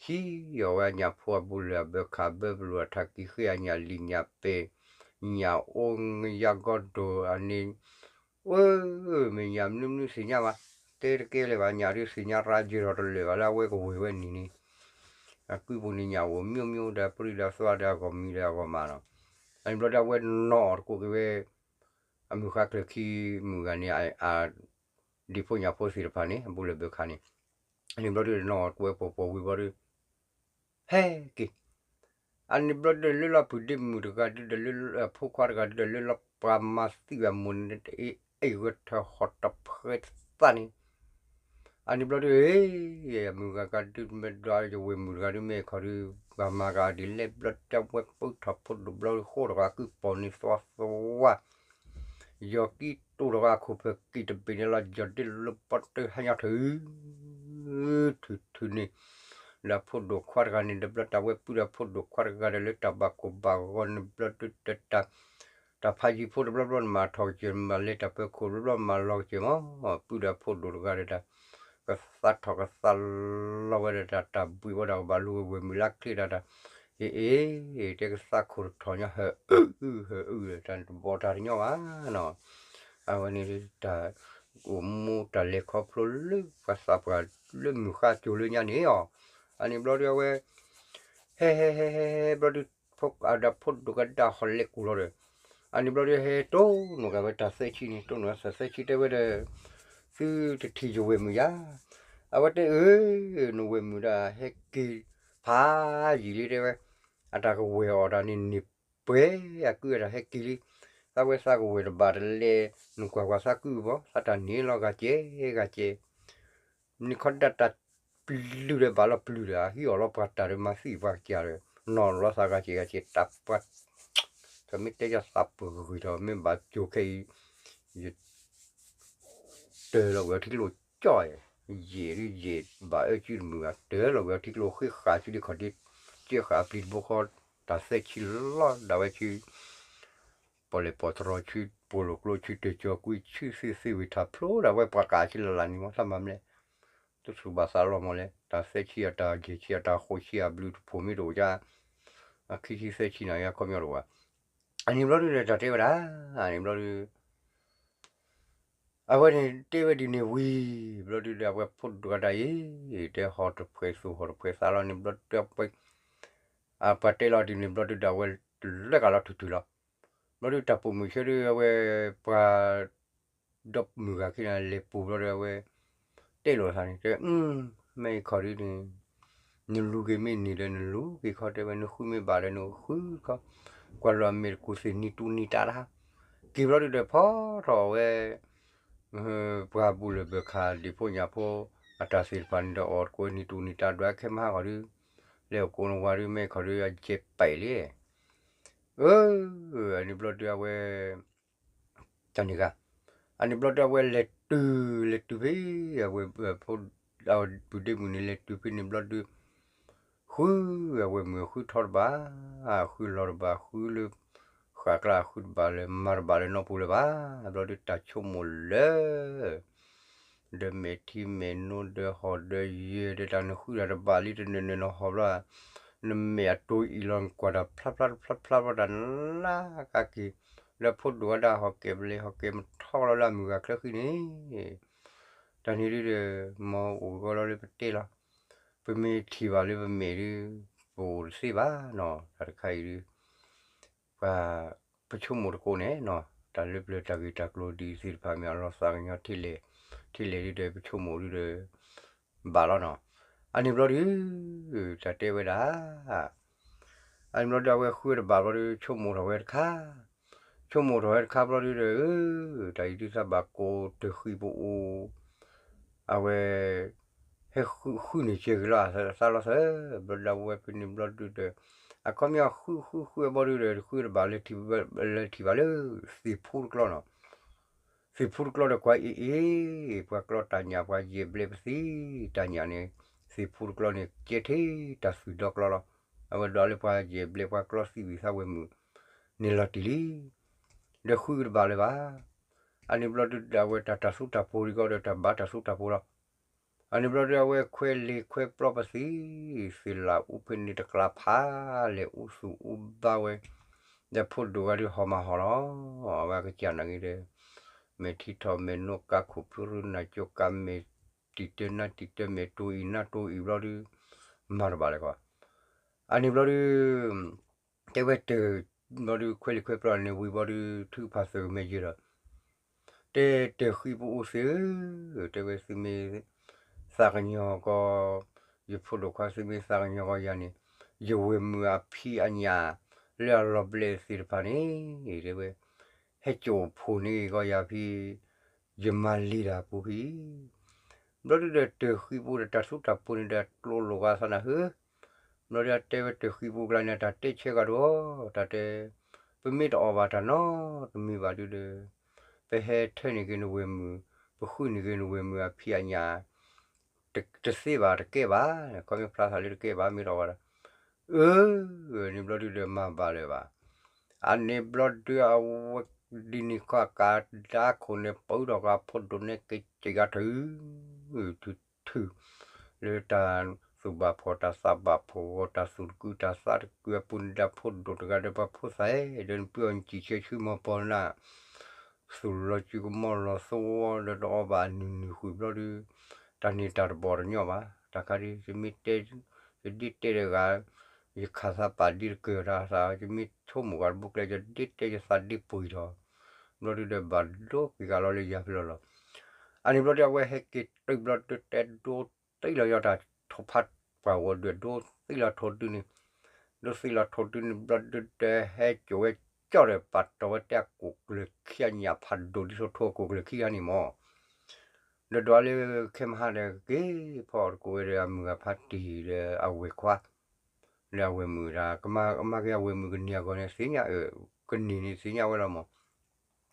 ဟံးအီၣ်ဝဲအညၣ်ဖိအဘူးလၢအဘၢခးဘၢပလူၤအထးကံၢ်ဃ့အညၣ်လံာ်ညၣ်ပဲာ်, ညၣ်အိညါဂီၢ်ဒိၣ်အန့ၣ်, အၢ မ့ၢ်ညၣ်မနုၤမနုၤသ့ၣ်ညါဘၣ်, တဲတကဲလၢၤဘၣ် ညၣ်ဒုသ့ၣ်ညါရၤယဲၢ်ထီၣ်တလၢာ်ဘၣ်လၢအဝဲကဝဲၢ်ဝဲနံၤန့ၣ်, အကုၢ်ပူၤန့ၣ်ညၣ်အိၣ် မျိုးမျိုး ဒီးပြံဒီးသွါဒီးအဂီၢ်မံၤဒီးအဂီၢ်မးလီၤ. အန့ၣ်ဘျီဒုအဝဲနီၣ်အီၣ်တကိးက့ၤဝဲ အမုၢ်ဃါကျၢၤခံမုၢ်ဂၤန့ၣ် အ ဒံၣ်ဖိညၣ်ဖိသ့ၣ်တဖၣ်န့ၣ် အဘူးလၢဘၢခါန့ၣ်, အန့ၣ်ဘျီဒုနီၣ်အီၣ်တကိးဝဲပှီၤပှီၤဝံၤဘျီဒု ဟဲက့ၤ, အန့ၣ်ဘျီဒုလၢလီၤပုၢ်ဒ့မုၣ်တဂၤဒုဒီးလၢ ဖိခွါတဂၤဒုဒီးလၢလီၤပှၤမၤသံဝဲအမိၢ်န့ၣ် အ့ၣ်ဂၢၢ်ထၢၣ်ဟီၣ်တဖှဲသးန့ၣ်, အန့ၣ်ဘျီဒု မုၢ်ဂၤကဒုမ့ၢ်ဒွးယဝဲၢ်မုၣ်တဂၤဒုမ့ၢ်ခီဒု ပှၤမၤဂၤဒ်လဲၣ်ဘျီတဝဲပုၢ်ထီၣ်ဖိဒိၣ်ဘျီဃိတဂၤကုၢ်ပီၣ်န့ၣ်သွါသွါ ယီၤကံတိၢ်တဂၤခိၣ်ဖၢၣ်ကံၣ်တဘ့ၣ်န့ၣ်လီၤ ယီၤဒ့လိပီတၢၢ်ဟါညီထၢၣ် ထုးထုးန့ၣ်, လၢအဖိဒိၣ်ခွါတဂၤန့ၣ် ဒီးဘျီတၢ်ဝဲပုၢ်ဒီးဖိဒိၣ်ခွါတဂၤဒီးလၢတၢ်ဘၣ်ကိၢ်ဘၣ်ဂီၤန့ၣ်ဘျီဒုတၢ် တၢ်ဖးယံၤဖိတဘျီဘျီန့ၣ်မၤထီၣ်ကစၢၢ်မၤလဲၤတၢ်ပၢခိၣ်တဘျီဘျီမၤလီၤကစၢၢ်မး, ပုၢ်ဒီးဖိဒိၣ်တဂၤဒီးတၢ် ကသးထီၣ်ကသးလီၤဝဲဒီးတၢ် တၢ်ဘှံးဝဲဒၣ်ကဘၣ်လူၤဝဲဝဲၢ်မုၣ်လၢချ့တၢ်တၢ်, အ့ၣ်အ့ၣ် တဲကသးခိၣ်တထီၣ်ညီ ဟၢအုၣ်အုၣ် ဟၢအုၣ် တၢ်တဘီၣ်တၢ်တညီဘၣ်နီၤ, အဝဲန့ၣ်တၢ် အိၣ်မူတၢ်လဲၤခီဖျိလၢပှၤသးပှၢ်လၢမုၢ်ဃါကၠိလၢညါန့ၣ်အီၤ, အန့ၣ်ဘျီဒုအဝဲ ဟဲဟဲဟဲဟဲဟဲဘျီဒု အဒီးဖိဒိၣ်ကဒါဟီၣ်လဲၤကူၣ်လီၤဒီး, အန့ၣ်ဘျီဒုဟဲတိၢ်နီၣ်က့ၤဝဲတၢ်သၢဆံန့ၣ် တိၢ်နီၣ်သၢဆံတဲဝဲဒီး, သုတထံၣ်ယဝဲၢ်မုၣ်ယါ, အဝဲတဲအၢ နဝဲၢ်မုၣ်ဒၣ်ဟဲက့ၤဖးယံာ်လံတဲဝဲ, အတၢ်ကဝဲၢ်အီၤတၢ်န့ၣ်န့ၣ်ပှဲၤအကုၢ်အတၢ်ဟဲက့ၤလံ, သးဝဲသးကဝဲၢ်တဘၣ်တလဲၤနကွၢ်ကွၢ်သးကုၢ်ဘၣ် သးတၢ်န့ၣ်လီၤဂၤကဲဂၤကဲ နခီဒၣ်တၢ်ပျုၤဒီးဘၣ်လီၤပျုၤဒီး ဟံးအီၣ်လီၤပှၤတၢ်ဒီးမၤသံပှၤကစၢ်ဒီး နီၢ်လီၤသးဂၤကဲဂၤကဲ တၢ်ပှၤ တမ့ၢ်တဲယသးပဂံၢ်ထီၣ် မ့ၢ်ဘၣ်ကၠိခဲအံၤ ယ တၢၤလီၤဝဲအထံကျိကၠီၣ်, ယဲၢ်ဒုယဲၢ်ဘၣ်အၢကုတမုာ်ဘၣ် တၢၤလီၤဝဲအထံကျိဃ့ဃာ်စုဒံခီၣ်ဒံ ကဲဃာ်အပျံၤတဘိဃီ တၢ်သၢဆံလီၤဒၣ်ဝဲဆူ ပီၣ်လဲၣ်ပီၣ်တရီဆူ ပိာ်လိာ်ကျိဆူ တၢၢ်ကၠီၤကွံဆူ သ့ၣ်သ့ၣ်ဝ့ၢ်ထၣ်ဖျိဒၣ်ဝဲပှၤကးဆူလၢ်လၢ်န့ၣ်မ့ၢ် တၢ်မၤမလဲၣ် တဆူၣ်ဘၣ်သးလီၤမ့ၢ်လဲၣ် တၢ်သၢဆံအတၢ်ယဲၢ်ဆံအတၢ်ဃိးဆံအဘျုးတဖိးမ့ၢ်တအိၣ်က အခံဆံသၢဆံန့ၣ် ယါခီပညီတအိၣ်ဘၣ်. အန့ၣ်ဘျီဒုဒီးတၢ်တဲဝဲဒၣ် အန့ၣ်ဘျီဒု အဝဲန့ၣ်တဲဝဲဒ်န့ၣ်ဝံၤ ဘျီဒုဒီးအဝဲဖိဒိၣ်ကဒါအံၤ တဲဟီၣ်တဖှဲးသူၣ်ဟီၣ်တဖှဲးသးလီၤန့ၣ်ဘျီဒု ပှၤတဲလီၤဒ်န့ၣ်ဘျီဒုဒီးအဝဲလဲၤကလီၤထုးထုးလီၤ. ဘျီဒုတၢ်ပိာ်မုၣ်ဆၢဒုအဝဲပှၤ ဒီမုၢ်ဂၤခံန့ၣ် လဲၤပူၤဘျီဒီးအဝဲ တဲလိာ်သးန့ၣ် တဲ မ့ၢ်ခီဒုန့ၣ် နလူၤက့ၤမ့ၢ်န့ၢ်ဒီးနလူၤက့ၤခီ တဲဝဲ နဃုမ့ၢ်ဘၣ်ဒီးနဃုခီ ကွၢ်လီၤအမဲာ်တကူၣ်သ့ၣ်နံၤတူနံၤတၢ်တဟါ က့ၤဘျီဒုဒီးဖီထီၣ်ဝဲ ပှၤဘူၣ်လၢၢ်ဘၢၣ်ခးဒံၣ်ဖိညၣ်ဖိ အတၢ်သ့ၣ်တဖၣ်န့ၣ်ဒီးအီၣ်တကိးနံၤတူနံၤတၢ်ဒွးခဲမဟါဂီၤဒု လဲၤအိၣ်ကိးနဝၤဒု မ့ၢ်ခီဒုအယဲၢ်ပဲာ်လံ အၢ အန့ၣ်ဘျီဒုအဝဲ တၢ်န့ၣ်ဂၤ အန့ၣ်ဘျီဒုအဝဲလဲၤတုၤ လဲၤတုၤဖဲ အဝဲ ပုၢ်ဒ့မုၣ်န့ၣ် လဲၤတုၤဖဲန့ၣ်ဘျီဒု ဃု အဝဲမုၢ်ဃုထီတဘၣ် ဃုလီၤတဘၣ် ဃုလၢ ဃာ်ကျါဃုတဘၣ်လၢ မၤတဘၣ်လၢနီၢ်ပူၤလၢၤဘၣ် ဘျီဒုတၢ်ဆိကမိၣ်လၢ ဒီးမဲာ်ထံမဲာ်နိဒီးဟီၣ်ဒီးယဲၢ်ဒီးတၢ်နဃုတၢ်တဘၣ်လံတနၢၤနၢၤနဟီၣ်ဘျီ နမဲာ်အတိအံၤလီၤ နကွၢ်တၢ်ဖျါဖျါတဖျါဖျါဘျီတၢ်နလၢကက့ၤ လၢဖိဒိၣ်ဝဲဒၣ်ဟီၣ်ကဲၤဘျဲဟီၣ်ကဲၤမထီလီၤလၢအမုၢ်ဂၤချၢဃံန့ၣ် တၢ်န့ၣ်ဒုဒီး မ်အိၣ်ဂီၢ်လီၤလၢပတဲလီၤ ပမ့ၢ်ထံၣ်ဘၣ်လၢပမဲာ်ဒု ပအိၣ်တသ့ဘၣ်နီၤ တၢ်တခါအံၤဒု ပှၤ ပဆိကမိၣ်တကိးန့ၣ်နီၤ တၢ်လၢပျၢၤတၢ်ဂ့ၢ်တၢ်ကျိၤဒ်အံၤသ့ၣ်တဖၣ်မ့ၢ်အလီၤသးကညီၤထံၣ်လဲၣ်, ထံၣ်လဲၣ်ဒုဒီး ပဆိကမိၣ်ဒုဒီး ဘၣ်လီၤနီၤ. အန့ၣ်ဘျီဒု တၢ်တဲဝဲဒၣ် အန့ၣ်ဘျီဒု အဝဲဃုတဘၣ်ဘျီဒု ဆိကမိၣ်ထီၣ်ဝဲတခါ, ဆိကမိၣ်ထီၣ်ဝဲတခါဘျီဒုဒီး တၢ်အံၤဒုသးဘၣ်ကိးတၢ်ဃံပူၤအိၣ်, အဝဲ ဟဲဃုဃုန့ၣ်ကဲဂ့ၤလီၤ သးလီၤသး, ဘျီဒုအဝဲဖဲန့ၣ်ဘျီဒုဒီး အခီပညီဃုဃုဃုဘျီဒုဒီး ဃုတဘၣ်လၢထံၣ်ဘၣ်လၢ သ့ၣ်ဖူတကျီနီၤ. သ့ၣ်ဖူတကျီဒီးကွၢ်အ့ၣ်အ့ၣ် ပှၤကျီတၢ်ညၣ် ပှၤယဲၢ်ဘျဲၣ်ပသံတၢ်ညၣ်န့ၣ်, သ့ၣ်ဖူတကျီန့ၣ် ကဲထဲတၢ်သွံၣ်ဒီကျီလီၤ. အဝဲဒၣ်လၢပှၤယဲၢ်ဘျဲၣ်ပှၤကျီသံဝံၤသးဝဲမုာ်န့ၣ်လီၤတံၢ်လံ, ဒီးဃုကတဘၣ်လၢၤဘၣ်. အန့ၣ်ဘျီဒုဒီး အဝဲတၢ်တၢ်သူတၢ်ပှိၤဒ်ကီဒီး တၢ်ဘါတၢ်သူတၢ်ပှိၤလီၤ. အန့ၣ်ဘျီဒု အဝဲခွဲးလ့ၤခွဲးပျီပသံ, သ့ၣ်လၣ်အူဖဲန့ၣ်တကျါဖးလဲၣ် အူသူၣ်အူဘါဝဲ, ဒီးဖိဒိၣ်ဂၤဒုးဟီၣ်မၤဟီၣ်လီၤ. အဝဲကစၢ်နာ်က့ဒီး မဲာ်ထံထီၣ်မဲာ်နိကါခိၣ်ဖုရူနၢ်ကၠိကါ မဲာ်တံာ်တၢနါတံာ်တၢ မဲာ်တိၢ်အံၤနါတိၢ်အံၤဘျီဒု မၤတဘၣ်လၢၤကီး. အန့ၣ်ဘျီဒု တဲဝဲတၢ်ဘျီဒု ခွဲးလ့ၤခွဲးပျီန့ၣ်ဝံၤဘျီဒု ထုကဖၣ်သုးကမဲာ်ယဲၢ်ဒီး တဲတၢ်ဃံပူၤအိၣ်သ့ၣ်ဧၢ, တဲဝဲသုမ့ၢ်သးကညီၤကီး ယဖိဒိၣ်ခွါ သုမ့ၢ်သးကညီၤကီးယၤန့ၣ် ယဝဲၢ်မုာ်အဖံးအညၣ်လၢအလီၤဘျဲးသ့ၣ်တဖၣ်န့ၣ် တဲဝဲ ဟဲစိာ်ဖိၣ်န့ၢ်ကီးယၤဖံး ယမၤလံၤတၢ်ပူၤဖံး ဘျီဒုဒီးတၢ်ဃံပူၤဒီးတၢ်သူတၢ်ပှိၤန့ၣ်ဒီးကျိလိာ်ဂၤသးနၢ်ဟၢ, ဘျီဒုတဲဝဲတၢ်ဃံပူၤကျါန့ၣ် တၢ်တဲဆၢကဒီး တၢ်တဲ ပမ့ၢ်တအီၣ်ဘၣ်တၢ်နီတမံၤဘၣ်ဒုဒီး ပဟဲထၢန့ၢ်က့ၤနဝဲၢ်မုာ်, ပဃုန့ၢ်က့ၤနဝဲၢ်မုာ်အဖံးအညၣ် တသ့ဘၣ်တကဲဘၣ်, ခီပညီဖျါသးလၢတကဲဘၣ် မ့ၢ်တအီၣ်ဘၣ်ဒီး အၢ န့ၣ်ဘျီဒုဒီးမၤဘၣ်လၢၤဘၣ်. အန့ၣ်ဘျီဒုအဝဲဒ်န့ၣ်ခီအကါဒါခိၣ်န့ၣ် ပၢထီၣ်ကါဖိဒိၣ်န့ၣ်က့ၤက့ၤဂၤထုး ထုး ထုး လၢတၢ်သူၣ်ဘၣ်ဖှီၣ်တၢ်သးဘၣ်ဖှီၣ်ဂီၤ တၢ်သူၣ်တကုတၢ်သးတကုအပူၤန့ၣ်ဒီး ဖိဒိၣ်တဂၤဒီးပှၤဖိသၣ်ဒီး နပုၢ်အီၤနစံၣ်ဆၢဆူမီၤပီၤနၤ သူၣ်လီၤစုကမီၤလီၤသဝီဒီးတအီၣ်ဘၣ်အနုၢ်နုၢ်ဃုာ်ဘျီဒု တၢ်န့ၣ်တၢ်တဘီၣ်တညီဘၣ်. တၢ်ခါဒ် ယမ့ၢ်တဲ ယဒ်တဲတဂၤ ယခးသးပာ်ဒ်တကၢၢ်တၢ်သး ယမ့ၢ်ဆိကမိၣ်ဂၤတဘိကျဲ ယဒ်တဲယသးဒ်ပှံၤဒီး ဘျီဒုဒီးဘၣ်ဒိက့ၤဂၤလီၤလၢယၤဖဲလီၤလီၤ. အန့ၣ်ဘျီဒုအဝဲဟဲက့ၤတုၤဘျီဒုတဲဒိသံလီၤယီၤတၢ်ထိၣ်ဖးပှၢ်ဂီၤဒုးဒိသံလီၤထိၣ်ဒုန့ၣ် ဒိသံလီၤထိၣ်ဒုန့ၣ်ဘျီဒုဒီးဟဲစိာ်ဝဲကၠီၣ်ဒီးပာ်တီၢ်ဝဲတဲအကိၣ်ကျၢၢ်ခံအညၣ်ဖးဒိၣ်ဒ်သိးထိၣ်အကိၣ်ကျၢၢ်ခံဂၤန့ၣ်မီၢ် ဒီးဒွးလၢခဲမဟါဒီးက့ၤဖီၣ်တကိးဝဲဒီးအမုၢ်ဂၤဖးတံၢ်ဒီးအဝဲၢ်ခွါ လၢအဝဲၢ်မုာ်တၢ် ကမၤက့ၤအဝဲၢ်မုာ်ကန့ၢ်အဂီၢ်န့ၣ် သ့ၣ်ညါ ကန့ၢ်န့ၣ်သ့ၣ်ညါဝဲလီၤမီၢ်.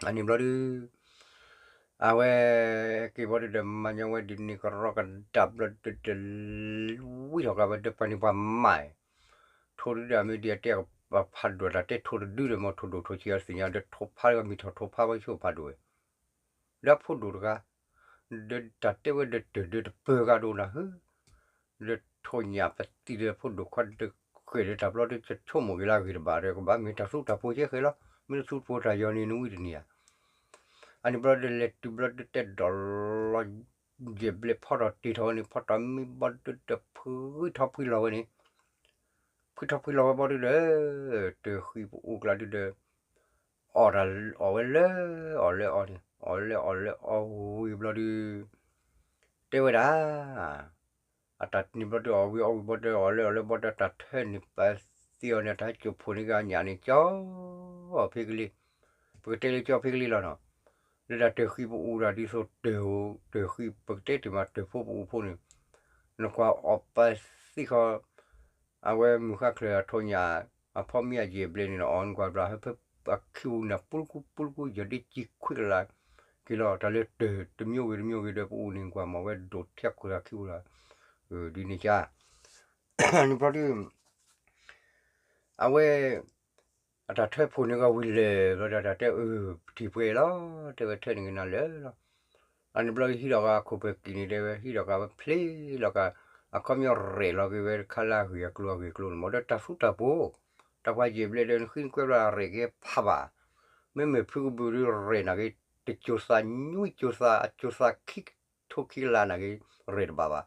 အန့ၣ်ဘျီဒု အဝဲက့ၤဘျီဒုဒီးမၤညီဝဲဒ်န့ၣ်ကရီကဒါဘျီဒုဒီး ဝံထီၣ်ကါဝဲဒီးပှၤန့ၣ်ပှၤမၤ ထိၣ်ဒုဒီးအမ့ၢ်ဒ်အတဲဖးဒိၣ်တၢ်တဲထိၣ်တဒုဒီးမီၢ်ထိၣ်ဒိၣ်ထိၣ်ဆံးအသ့ၣ်ညါဒီးထိၣ်ဖးမ့ၢ်ထီၣ်ထိၣ်ဖးဝဲဆိဖးဒိၣ်ဝဲ ဒီးဖိဒိၣ်တဂၤ ဒီးတၢ်တဲဝဲဒီးတၢ်ဒီးတပၢၤဂၤဒိၣ်နၢ်ဟၢ ဒီးထိၣ်ညၣ်ပသံဒီးဖိဒိၣ်ခွါဒီးဃဲၣ်ဒီးတၢ်ဘျီဒီးဆိကမိၣ်က့ၤလၢအဂ့ၢ်တဘၣ်ဒီး ကဘၣ်မ့ၢ်တၢ်သူတၢ်ပှိၤကဲဃဲလီၤ. မ့ၢ်တသူတပှိၤတၢ်ယီၤန့ၣ်နဝံတနံၤဧါ. အန့ၣ်ဘျီဒီးလဲၤတုၤဘျီဒီးတဲဒီးလီၤ ယဲၢ်ဘျဲၣ်ဖီထီၣ်တ့ၢ်ထီၣ်ဝဲန့ၣ် ဖီထီၣ်မံဘျီဒီးဖုထီၣ်ဖုလီၤဝဲန့ၣ် ဖုထီၣ်ဖုလီၤဝဲဘျီဒုဒီး တၢ်ဃံပူၤအိၣ်ကျါဒုဒီး အီၣ်တၢ်အီၣ်ဝဲလၢအီၣ်လၢအီၣ်န့ၣ် အီၣ်လၢအီၣ်လၢအီၣ်ဝံၤဘျီဒု တဲဝဲဒၣ် အတၢ်န့ၣ်ဘျီဒုအီၣ်ဝံၤအီၣ်ဝံၤဘျီဒုအီၣ်လၢအီၣ်လၢဘျီဒုတၢ်ထၢန့ၢ်ပသံအီၤန့ၣ် တၢ်ဟဲစိာ်ဖိၣ်န့ၢ်က့ၤအညၣ်န့ၣ် ကၠီဖ့ကလံၤ ပကတဲလၢကၠီဖ့ကလံၤလီၤနီၤ. လၢဒၣ်တၢ်ဃံပူၤအိၣ်ဒၣ်ဒ်သိးတၢ် တၢ်ဃံ ပကတဲတ့ၢ်မးတၢ်ဖိပူၤဖိန့ၣ် နကွၢ်အီၣ်ပသံဃီ အဝဲမုၢ်ဃါချၢၣ်အထိၣ်ညၣ် အဖီမံအယဲၢ်ဘျဲၣ်န့ၣ် နအီၣ်နကွၢ်ဘျီ ဟဲဖဲအခံပူၤန့ၣ် ပူလကူပူလကူ ယီၤဒ့ကံခွံကလးက့ၤလီၤ တၢ်လၢတၢ်တမျိုးဂ့ၤတမျိုးဂ့ၤဒီး ပအိၣ်န့ၣ်ကွၢ်မ့ၢ်ဝဲဒိၣ်ထဲခွဲးအခံပူၤလီၤ ဒ်န့ၣ်ကါ န့ၣ်ဘျီဒု အဝဲ အတၢ်ထၢဖိၣ်န့ၢ်ကီၢ်ဝံၤလဲၣ်ဘျီဒီး တၢ်တဲအၢ ပထံၣ်ပှဲၤလီၤ တဲဝဲထၢန့ၢ်က့ၤနၤလၢာ်လီၤ. အန့ၣ်ဘျီဟံးထီၣ်က့ၤအခိၣ်ပၢၤကံၢ်န့ၣ် တဲဝဲဟံးထီၣ်က့ၤဝဲဖျ့လီၤက့ၤ အခီပညီရဲၣ်လီၤက့ၤဝဲတခါလၢအဂ့ၢ်အကျိၤအဂ့ၢ်အကျိၤန့ၣ် မ့ၢ်ဒီးတၢ်သူတၢ်ပှိၤ တၢ်ပှၤယဲၢ်ဘျဲၣ်ဒီး နဃံနကွဲဘျီအရဲၣ်က့ၤဖးဘၣ် မ့မ့ၢ်ဖုကဘုးဒုးရဲၣ်နာ်က့ၤ တကၠိၤသးနွံကၠိၤသး အကၠိၤသးခံကထိခံကလးနာ်က့ၤ ရဲၣ်တဘၣ်ဘၣ်.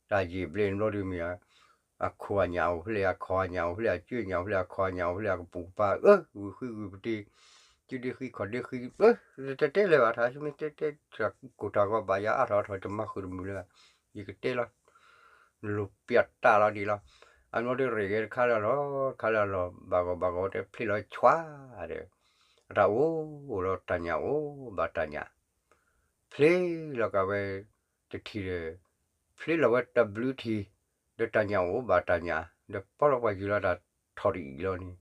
တၢ်ယဲၢ်ဘျဲၣ်န့ၣ်ဘျီဒုးမ့ၢ် အခိၣ်အညၣ်အိၣ်ဖဲလဲၣ် အခီၣ်အညၣ်အိၣ်ဖဲလဲၣ် အကၠိအညၣ်အိၣ်ဖဲလဲၣ် အခီၣ်အညၣ်အိၣ်ဖဲလဲၣ် အကပိာ်ကပၤ အၢ ဂုာ်ဃံဂုာ်ပတ့ၤ စုဒ့ဃံခီၣ်ဒ့ဃံ, တတဲလၢၤဘၣ်ထါ မ့ၢ်တဲတဲ ကိၢ်တၢ်ဂီၤဘၣ်ယၤအါထီၣ်အါထီၣ် တမၤဃုာ်တမုာ်လၢၤဘၣ်, ယကတဲလီၤ, လိၣ်ပျးတၢ်လီၤဒံးလီၤ, အန့ၣ်ဘျီဒုးရ့ၣ်ဂဲၤတခါလၢအလီၢ် တခါလၢအလီၢ် ဘၣ်ဂီၤဘၣ်ဂီၤတဲဖျ့လီၤဆွါဒီး, အတၢ်အိၣ်လီၤတၢ်ညၣ်အိၣ်ဘၣ်တၢ်ညၣ်, ဖျ့လီၤကဝဲတထံၣ်ဒီး, ဖျ့လီၤဝဲတဘျုးထံၣ်, ဒီးတၢ်ညၣ်အိၣ်ဘၣ်တၢ်ညၣ်, ဒီးပီၢ်လီၤပှၤယုၢ်လီၤတၢ်ထီၣ်တအံၤလီၤန့ၣ်,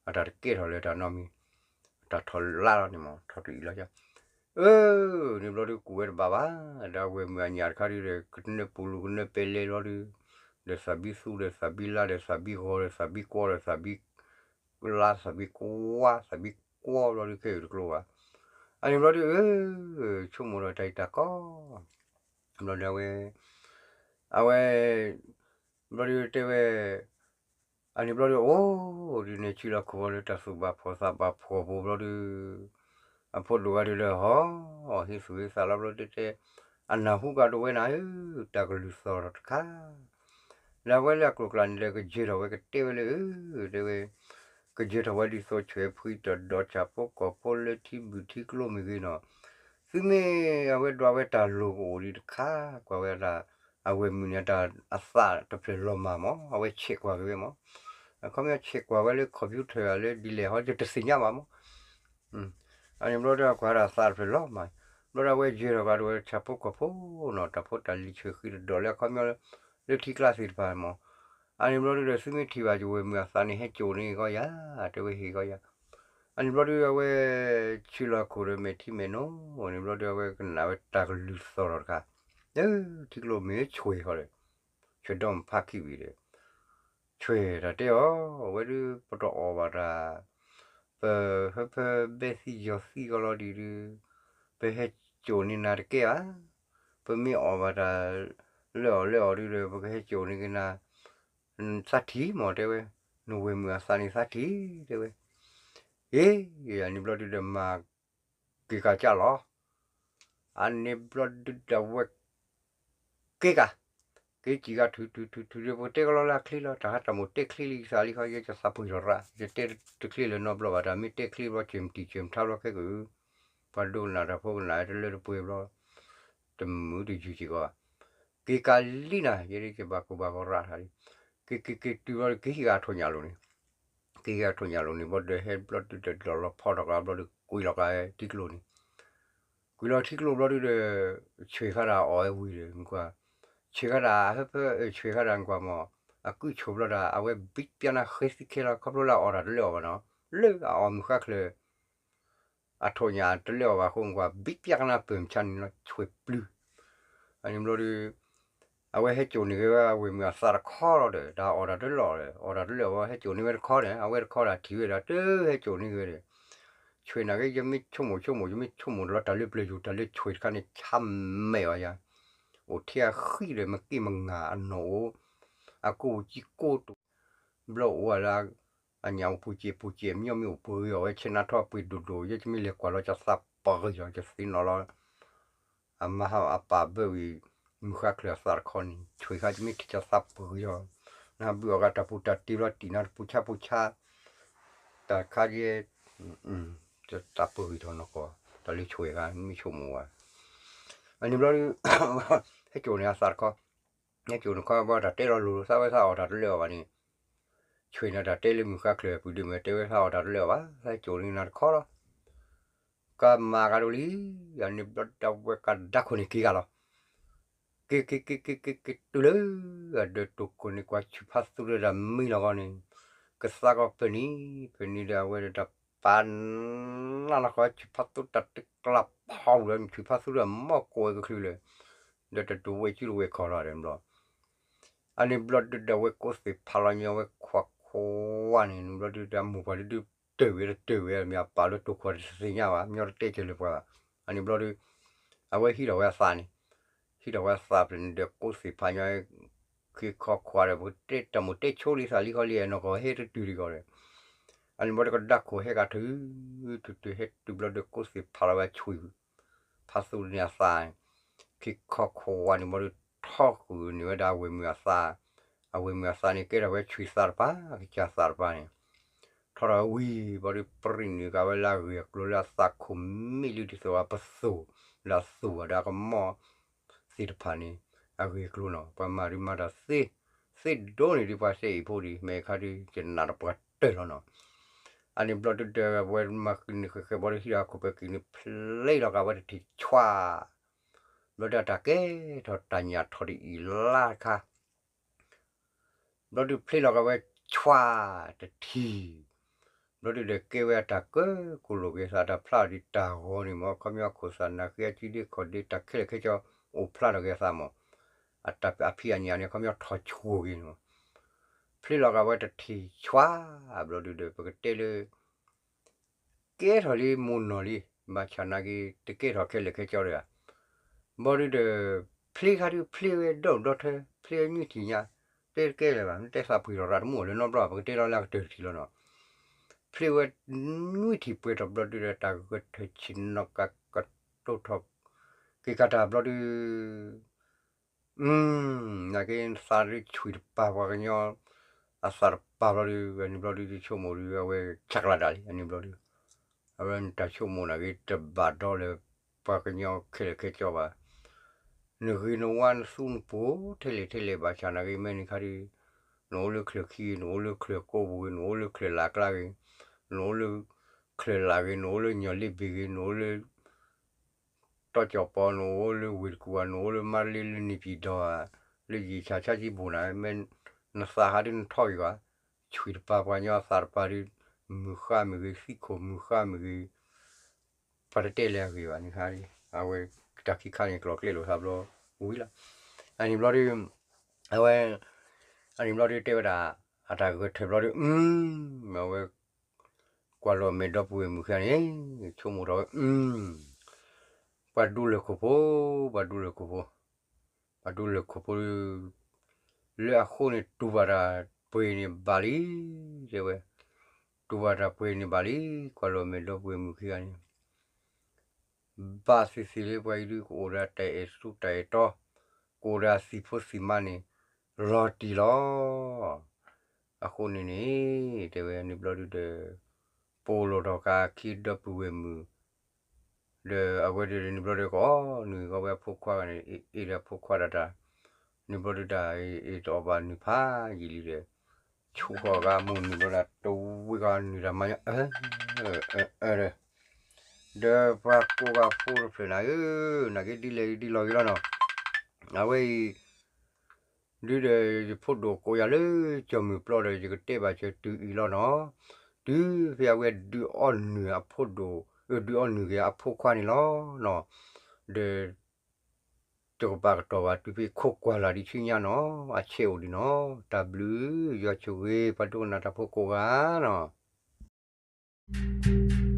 အတၢ်တကဲထီၣ်လၢတၢ်နီတမံၤ, တၢ်ထီၣ်လါလီၤန့ၣ်မး ထီၣ်တအံၤလီၤ, အၢ, န့ၣ်ဘျီဒုးကူၣ်ဝဲတဘၣ်ဘၣ်, ဒီးအဝဲၢ်မုၣ်အညၣ်တခါဒုးဒီး ကနၢပူၤလူၤကနၢပဲလဲလီၤဒုး, ဒီးသးဘံသူဒီးသးဘံလါဒီးသးဘံဂီၤဒီးသးဘံ လါသးဘံကွၢ် သးဘံကွၢ်ဘျီဒုးခဲအံၤတကျိဘၣ်, အန့ၣ်ဘျီဒုး အၢ, ဆိကမိၣ်ဒီးတၢ်အံၤတၢ်ကီ, ဘျီဒုးအဝဲ, အဝဲ, ဘျီဒုးတဲဝဲ, အန့ၣ်ဘျီဒုး အိၣ်ဒ်န့ၣ် ဆံလီၤခိၣ်ဘီလၢတၢ်သူၣ်ဘၣ်ဖှီၣ်သးဘၣ်ဖှီၣ်ပူၤဘျီဒုး, အဖိဒိၣ်ဂၤဒုးဒီး ဟီ, ဟ့ၣ်သူၣ်ဟ့ၣ်သးလီၤဘျီဒုးတဲ, အနၢ်ဟူကဒီးဝဲနၤဧၢ, တၢ်ကလုၢ်သီၣ်ထီၣ်တခါ ဒီးအဝဲလၢအကျိၤကျါန့ၣ်ဒီး ကယၢၤထီၣ်ဝဲကတဲဝဲလၢ, တဲဝဲ, ကယၢၤထီၣ်ဝဲဒ်သိးဆွဲၣ်ဖှံတၢ်ဒီးဆၣ်ဖိကီၢ်ဖိလၢထံဘုၣ်ထံကျိမ့ၢ်ဂ့ၤနီၤ, သုမ့ၢ်အဝဲဒွးဝဲတၢ်လိၤကအိၣ်ဒံးတခါ, ကွၢ်ဝဲဒၣ်, အဝဲၢ်မုၣ်န့ၣ်တၢ်အသးတဖျၢၣ်လီၤမၢ်မး, အဝဲဆဲးကွၢ်က့ၤဝဲမး, အခီပညီဆဲးကွၢ်ဝဲလၢ computer လၢဒ်လဲၣ်ဟီ ယတသ့ၣ်ညါဘၣ်မး အန့ၣ်ဘျီဒုးအကွၢ်ဒၣ်သးတဖျၢၣ်လီၤမး, ဘျီဒုးအဝဲယၢၤထီၣ်ကဒီးဝဲဆၣ်ဖိကီၢ်ဖိနီၤ, တၢ်ဖိတၢ်လံၤဆွဲၣ်ဃံတဒီးလၢအခီပညီလၢ, လၢထံကျါသ့ၣ်တဖၣ်မး, အန့ၣ်ဘျီဒုးဒီးသုမ့ၢ်ထံၣ်ဘၣ်ယဝဲၢ်မုၣ်အသးန့ၣ် ဟဲစိာ်န့ၢ်ကီယၤ, တဲဝဲဟ့ၣ်ကီယၤ, အန့ၣ်ဘျီဒုးအဝဲ, ဆံလီၤခိၣ်ဒီးမဲာ်ထံမဲာ်နိ, န့ၣ်ဘျီဒုးအဝဲကနၣ်ဝဲတၢ်ကလုၢ်သီၣ်ထီၣ်တခါ, လၢထံကျိမ့ၢ်ဆွဲၣ်ဃီဒီး, ဆွဲၣ်ဒီမုၢ်ဖးခံဝံၤဒီး ဆွဲၣ်တၢ်တဲအီၤ, အဝဲဒုးပတအီၣ်ဘၣ်တၢ်, ပဟၢဖၢဘဲသံယီၤသံကီးလီၤဒံးဒုး, ပဟဲစိာ်န့ၢ်နၤတကဲဧါ, ပမ့ၢ်အီၣ်ဘၣ်တၢ်, လၢအီၣ်လၢအီၣ်ဒုးဒီး ပကဟဲစိာ်န့ၢ်က့ၤနၤ, သးထံၣ်မးတဲဝဲ, နဝဲၢ်မုၣ်အသးန့ၣ်သးထံၣ်တဲဝဲ, အ့, အန့ၣ်ဘျီဒုးဒီးမၤ, က့ၤကၤကၢ်လီၤ အန့ၣ်ဘျီဒုးဒၣ်ဝဲ, က့ၤကၤ, က့ၤစံၣ်ကၤထုးထုးထုးထုးဒီး ပတဲကလီလၢအချ့လီၤ, တၢ်ဟးတၢ်မိၣ်တဲချ့လံသးလံခီ ယဲယသးပှ့ၤထီၣ်ရၣ်, ယတဲတချ့လၢၤနီတဘျီဘၣ်, တၢ်မ့ၢ်တဲချ့ဘျီ စဲးမတံၢ်စဲးမထါဘျီခဲကၢ, ပှၤဒိကနၣ်တၢ်ဖိကနၣ်တလၢတပှဲၤဘျီ, တမုာ်တယုၢ်စ့ၢ်ကီးဘၣ်, က့ၤကၤလံနၤ ယဲဒ်ယဘၣ်ကိၢ်ဘၣ်ဂီၤရၣ်တၢ်လံ, က့ၤက့ၤက့ၤတုၤဘျီဒီး က့ၤဟံးဂၤထိၣ်ညၣ်လိၤန့ၣ် က့ၤဂၤထိၣ်ညၣ်လိၤန့ၣ် ဘျီဒီးဟဲဘျီဒုးဒီးလီၤလီၤဖီထီၣ်ကဒီးဘျီဒီး ကွံာ်လီၤကဒီးထံကျိန့ၣ်, ကွံာ်လီၤထံကျိဘျီဒုးဒီး, ဆွဲၣ်ဃါဒၣ်အီၣ်ဝဲဝံၤဒီး ကွၢ်, ဆွဲၣ်ဃါဒၣ်အဟၢဖၢ, ဆွဲၣ်ဃါဒၣ်ကွၢ်မး, အကုၢ်ဆိၣ်ဘျီဒၣ် အဝဲဘံပျၢ်နၤဃ့သံခဲလီၤ ခီဖျိလၢအအီၣ်တၢ်တလၢအီၣ်ဘၣ်နီၤ, လၢအအီၣ်မုၢ်ဃါချၢၣ် အထိၣ်ညၣ်တလၢအီၣ်ဘၣ်အဃိ ကွၢ်ဘံပျၢ်ကနၣ်ပၢၢ်မုၢ်ဆါန့ၣ်လီၤ ဆွဲၣ်ပျုၤ, အန့ၣ်ဘျီဒုး, အဝဲဟဲစိာ်န့ၢ်က့ၤဝဲအဝဲၢ်မုၢ်အသးတခီလီၤဒီး တၢ်အီၣ်တၢ်တလၢအီၣ်ဒီး အီၣ်တၢ်တလၢအီၣ်ဝဲ ဟဲစိာ်န့ၢ်ဝဲတခီန့ၣ် အဝဲတခီဒီးထံၣ်ဝဲဒီး တဟဲစိာ်န့ၢ်က့ၤဝဲဒီး, ဆွဲၣ်နၤက့ ယမ့ၢ်ဆိကမိၣ်ဆိကမိၣ် ယမ့ၢ်ဆိကမိၣ်တလီၤ တၢ်လၢပျၢၤယူၤ တၢ်လၢဆွဲၣ်တခါန့ၣ် ဆါမဲာ်အီၤယၤ, အိၣ်ထဲအဃံဒီး မ့ၢ်က့မ့ၢ်ငါအနီၢ်အိၣ်, အကိၢ်အိၣ်ကံကိၢ်တိၤ, ဘျီအိၣ်ဝဲလၢ အညၣ်အိၣ်ပူၤစဲးပူၤစဲး မညီမ့ၢ်အိၣ်ပှဲၤဂ့ၤအီၤဝဲ ဆဲးနါထီၣ်ပှ့ၤဒိၣ်ဒိၣ် ယဲယမ့ၢ်လဲၤကွၢ်လီၤ ယသးပှ့ၤအီၤ ယသ့ၣ်နီၣ်လီၤ, အမါဟးအပာ်ဘၢဝံၤ မုၢ်ဃါချၢၣ်အသးတခီန့ၣ် ဆွဲၣ်ဃါ ယမ့ၢ်ထံၣ်ယသးပှ့ၤအီၤ, နဘုးအီၣ်ဂၤတၢ်ပူၤတၢ်တ့ဘျီ တံၢ်နၤတပူၤဆါပူၤဆါ, တၢ်တခါယဲ ယသးပှ့ၤထီၣ်နီၢ်ကီၢ် တၢ်လၢဆွဲၣ်ဃါ မ့ၢ်ဆိကမိၣ်ဝဲ, အန့ၣ်ဘျီဒုး ဟဲစိာ်န့ၢ်အသးတခီ ဟဲစိာ်န့ၢ်ခီဘၣ် တၢ်တဲလီၤလိၤ သးဝဲသးအီၣ်တၢ်တလၢအီၣ်ဘၣ်န့ၣ်, ဆွဲၣ်န့ၣ်တၢ်တဲလၢမုၢ်ဃါချၢၣ် ပှၤဒုးမ့ၢ်တဲဝဲသးအီၣ်တၢ်တလၢအီၣ်ဘၣ် သးဟဲစိာ်န့ၢ်နၤတခီလီၤ, ကမၤကဒီးလံ, အန့ၣ်ဘျီဒၣ်ဝဲကဒါခိၣ်န့ၣ်က့ၤဂၤလီၤ, က့ၤက့ၤက့ၤက့ၤက့ၤက့ၤတုၤလၢ, အဒၢးတိာ်ခိၣ်န့ၣ်ကွၢ်ဆူၣ်ဖးသူဒီးတၢ်မံလီၤဂီၢ်န့ၣ်, ကသးကီးပနံၤ, ပနံၤဒီးအဝဲဒီးတၢ်ပာ်နးလီၤဃီ ဆူၣ်ဖးသူတၢ်တကျးဖီဝံၤလီၤ ဆူၣ်ဖးသူဒီးမီၢ်ကိးဝဲကချုးလၢာ်, ဒီးတဒိးဝဲစုတဝဲခီလီၤဒီးဘျီ အန့ၣ်ဘျီဒုးဒီးဝဲကိးသ့ၣ်ဖးလီၤညီဝဲခွါခွါန့ၣ် ဘျီဒုးဒီးမိၢ်ပှၢ်ဒုးဒုးတၢၢ်ဝဲတတၢၢ်ဝဲ မ့ၢ်အပာ်လၢတိာ်ခွါတသ့ၣ်ညါဘၣ် မညီတတဲကၢၤလၢပှၤဘၣ်, အန့ၣ်ဘျီဒုး, အဝဲဟံးထီၣ်ဝဲအသးန့ၣ်, ဟံးထီၣ်ဝဲအသးဖျၢၣ်န့ၣ်ဒီးကိးသ့ၣ်ဖးညီ, ခံခီခွါဒီး ပကတဲတၢ်မိၣ်တဲဆိလံသးလံဃီလံ အနီၢ်ကီၢ်ဟဲတတုၤလံဃီဒီး, အန့ၣ်ဘျီဒုးကဒါခိၣ်ဟဲကထုး, ထုးထုးဟဲတုၤဘျီဒုးကိးသ့ၣ်ဖးလီၤဝဲဆူၣ် ဖးသူန့ၣ်အသး, ခံခီခိၣ်ဝါန့ၣ်ဘျီဒုးထီၣ်ဃုာ်န့ၢ်ဝဲဒၣ်အဝဲၢ်မုၢ်အသး, အဝဲၢ်မုၢ်အသးန့ၣ်ကဲထီၣ်ဝဲဆူၣ်သးတပၤ ကစၢ်သးတပၤန့ၣ်, ထီၣ်ထီၣ်ဝံၤဘျီဒီး ပြံၣ်န့ၢ်က့ၤဝဲလၢအဂ့ၢ်အကျိၤလၢအသးခိၣ်မံလံဒ်သိးအပသိၣ် လၢအသူၣ်ဘၣ်ဒီးအကမီၣ်သ့ၣ်တဖၣ်န့ၣ် အဂ့ၢ်အကျိၤနီၤ. ပှၤမၤဒုးမၤတၢ်သ့, သ့ဒိၣ်န့ၢ်ဒုးပှၤစဲအံၤဖိဒံး မ့ၢ်ခါဒုး ယနာ်ဒီးပှၤတၢၢ်လီၤနီၤ. အန့ၣ်ဘျီဒုးဒီး အဝဲမၤဃံးန့ၢ်ဃဲးဃဲးဘျီဒီး ဟံၣ်ဒီးခိၣ်ပဲက့ၤန့ၣ် ဖျ့လီၤက့ၤဝဲတထံၣ်ဆွါ, ဘျီဒီးအတၢ်ကဲထီၣ်တၢ်ညၣ်ထီၣ်တအံၤလါတခါ ဘျီဒုးဖျ့လီၤက့ၤဝဲဆွါတထံၣ်, ဘျီဒုးဒီးကဲဝဲအတၢ်ကၢကိၣ်လိာ်က့ၤသး တၢ်ဖျါအီၤဒ်တၢ်ဂီၤန့ၣ်မ့ၢ် ခီပညီခိၣ်သၣ်နၢ်ဃ့အစုဒ့ခီၣ်ဒ့ တၢ်ခဲလၢာ်ခဲဆ့ အိၣ်ဖျါထီၣ်က့ၤအသးမ့ၢ် အဖံးအညၣ်န့ၣ် ခီပညီထီၣ်ဆိၣ်က့ၤန့ၣ်မ့ၢ် ဖျ့လီၤက့ၤဝဲတထံၣ်ဆွါ, ဘျီဒုးဒီး ပကတဲလၢ ကဲထီၣ်လံမိၢ်နီၢ်လံ, ဘၣ်ဆၣ်နာ်က့ တကဲထီၣ်ခဲလၢာ်ခဲဆ့ဒီးဧါ, ဘျီဒုးဒီး ဖျ့ခါဒုးဖျ့ဝဲဒီဘျီထၢ ဖျ့ဝဲနွံထံၣ်ညါ, တဲတကဲလၢၤဘၣ် တဲသးပှ့ၤထီၣ်ရၣ်တမူလၢနီတဘျီ ပကတဲလီၤလၢအကတၢၢ်တထံၣ်လီၤနီၤ. ဖျ့ဝဲနွံထံၣ်ပှဲၤထီၣ်ဘျီဒုးဒီး တၢ်ဂဲၤထၢၣ်ဆ့ၣ်နီၤကကတိၤထီၣ် က့ၤကၤတၢ်ဘျီဒုး နာ်က့နသးဒုးဆွံၣ်တပၤပှၤကညီ အသးတပၤဘျီဒုး အန့ၣ်ဘျီဒုး ယဆိကမိၣ်ဒုး အဝဲဆဲးကျိးတၢ်လံ အန့ၣ်ဘျီဒုး အဝဲနတၢ်ဆိကမိၣ်နာ်က့ တဘၣ်ဒီးလၢ ပှၤကညီခဲလၢာ်ခဲဆ့ဘၣ်. နဂ့ၤနဝါနသူနပိၤထဲလဲၣ်ထဲလဲၣ်ဘၣ်ဆၣ်နာ်က့ မ့ၢ်နခါဒုး နအိၣ်လၢချၢၣ်ခံဂ့ၤ နအိၣ်လၢချၢၣ်ကိးပူၤဂ့ၤ နအိၣ်လၢချၢၣ်လၢ်ကျါဂ့ၤ နအိၣ်လၢချၢၣ်လၢ်ဂ့ၤ နအိၣ်လၢညီၣ်လ့ဘ့ၣ်ဂ့ၤ နအိၣ်လၢ တီကၠီၣ်ပီ နအိၣ်လၢဝ့ၢ်တကူၣ်ဧါ နအိၣ်လၢမါတလ့လၢန့ၣ်ပံၤဒီဧါ လၢယံာ်ဆၣ်ဆၣ်ကံဘိၣ်နၤ မ့ၢ်နသးဟးဒုးနထီၣ်ဂ့ၤဘၣ် ဆွံၣ်တပၤပှၤကညီအသးတပၤဒုး မုၢ်ဃါမ့ၢ်ဂ့ၤ သံခိၣ်မုၢ်ဃါမ့ၢ်ဂ့ၤ ပှၤတတဲလၢအဂ့ၢ်ဘၣ် နခါ အဝဲတၢ်ခံခါန့ၣ် ကျိၤကျဲလိာ်သးဘျီဝံၤလီၤ. အန့ၣ်ဘျီဒုး အဝဲ အန့ၣ်ဘျီဒုးတဲဝဲဒၣ် အတၢ်ဂဲၤထၢၣ်ဘျီဒုး အဝဲ ကွၢ်လီၤမဲာ်ဒီပုၢ်ဝဲၢ်မုၣ်ခံဂၤန့ၣ် ဆိကမိၣ်ထီၣ်ဝဲ ပှၤဒူလၢၢ်ခိၣ်ဖိ ပှၤဒူလၢၢ်ခိၣ်ဖိ ပှၤဒူလၢၢ်ခိၣ်ဖိ လၢအဃိန့ၣ် တူၢ်ဘၣ်တၢ်ပှ့ၤန့ၣ်ဘၣ်လံ တဲဝဲ တူၢ်ဘၣ်တၢ်ပှ့ၤန့ၣ်ဘၣ်လံ ကွၢ်လီၤမဲာ်ဒီပုၢ်ဝဲၢ်မုၣ်ခံဂၤန့ၣ် ဘၣ်သ့ၣ်သ့ၣ်လၢပှၤအံၤဒုး ကအိၣ်ဒီးတၢ်အဲၣ်ဆူတၢ်အဲၣ်တီ ကအိၣ်ဒီးအသံၣ်ဖိသံၣ်မါန့ၣ် လီၤတံၢ်လီၤ. အဃိန့ၣ်န့ၣ် တဲဝဲန့ၣ်ဘျီဒုးဒီး ပအိၣ်လိာ်ထီၣ်က့ၤခံဒီပုၢ်ဝဲၢ်မုၣ် ဒီးအဝဲဒၣ်န့ၣ်ဘျီဒုး ကအီၣ်နုၢ်ကီးဝဲအဖိခွါဂၤန့ၣ် အ့ၣ်ဒီးအဖိခွါဒၣ်တၢ် န့ၣ်ဘျီဒုးတၢ်အ့ၣ်တအီၣ်ဘၣ်နုၢ်ဖးယံာ်လံဒီး ဆူၣ်ဃီၤဂၤမိၢ်နုၢ်ဘျီဒၣ် တဝံၤဂၤနုၢ်တၢ်မၤညီအၢ အၢ အၢ ဒီး ဒီးပှၤကိးဂၤဖိတဖျၢၣ်နၤဧၢ, နာ်က့ဒ်လဲၣ်ဒ်လဲၣ်ဂ့ၤလီၤနီၤ, အဝဲအံၤ ဒုးဒီးယဖိဒိၣ်ကိးယၤလၢ ကၠီၣ်မုၢ်ပျီဒီး ယကတဲဘၣ်စၢၤတုၤအံၤလီၤနီၤ, တုၤဖဲအဝဲဒုးအီၣ်နုၢ်အဖိဒိၣ် အဒုးအီၣ်နုၢ်က့ၤအဖိခွါန့ၣ်လီၤနီၤ, ဒီး တကပာ်ကတီၢ်ဘၣ် တုၤဖဲခိးကွၢ်လၢ်ဒံးဆူညါနီၤ, အဆဲးအိၣ်ဒံးနီၤ, တၢ်ဘျုး ယွၤဆိၣ်ဂ့ၤ ပှၤဒိကနၣ်တၢ်ဖိကိးဂၤနီၤ.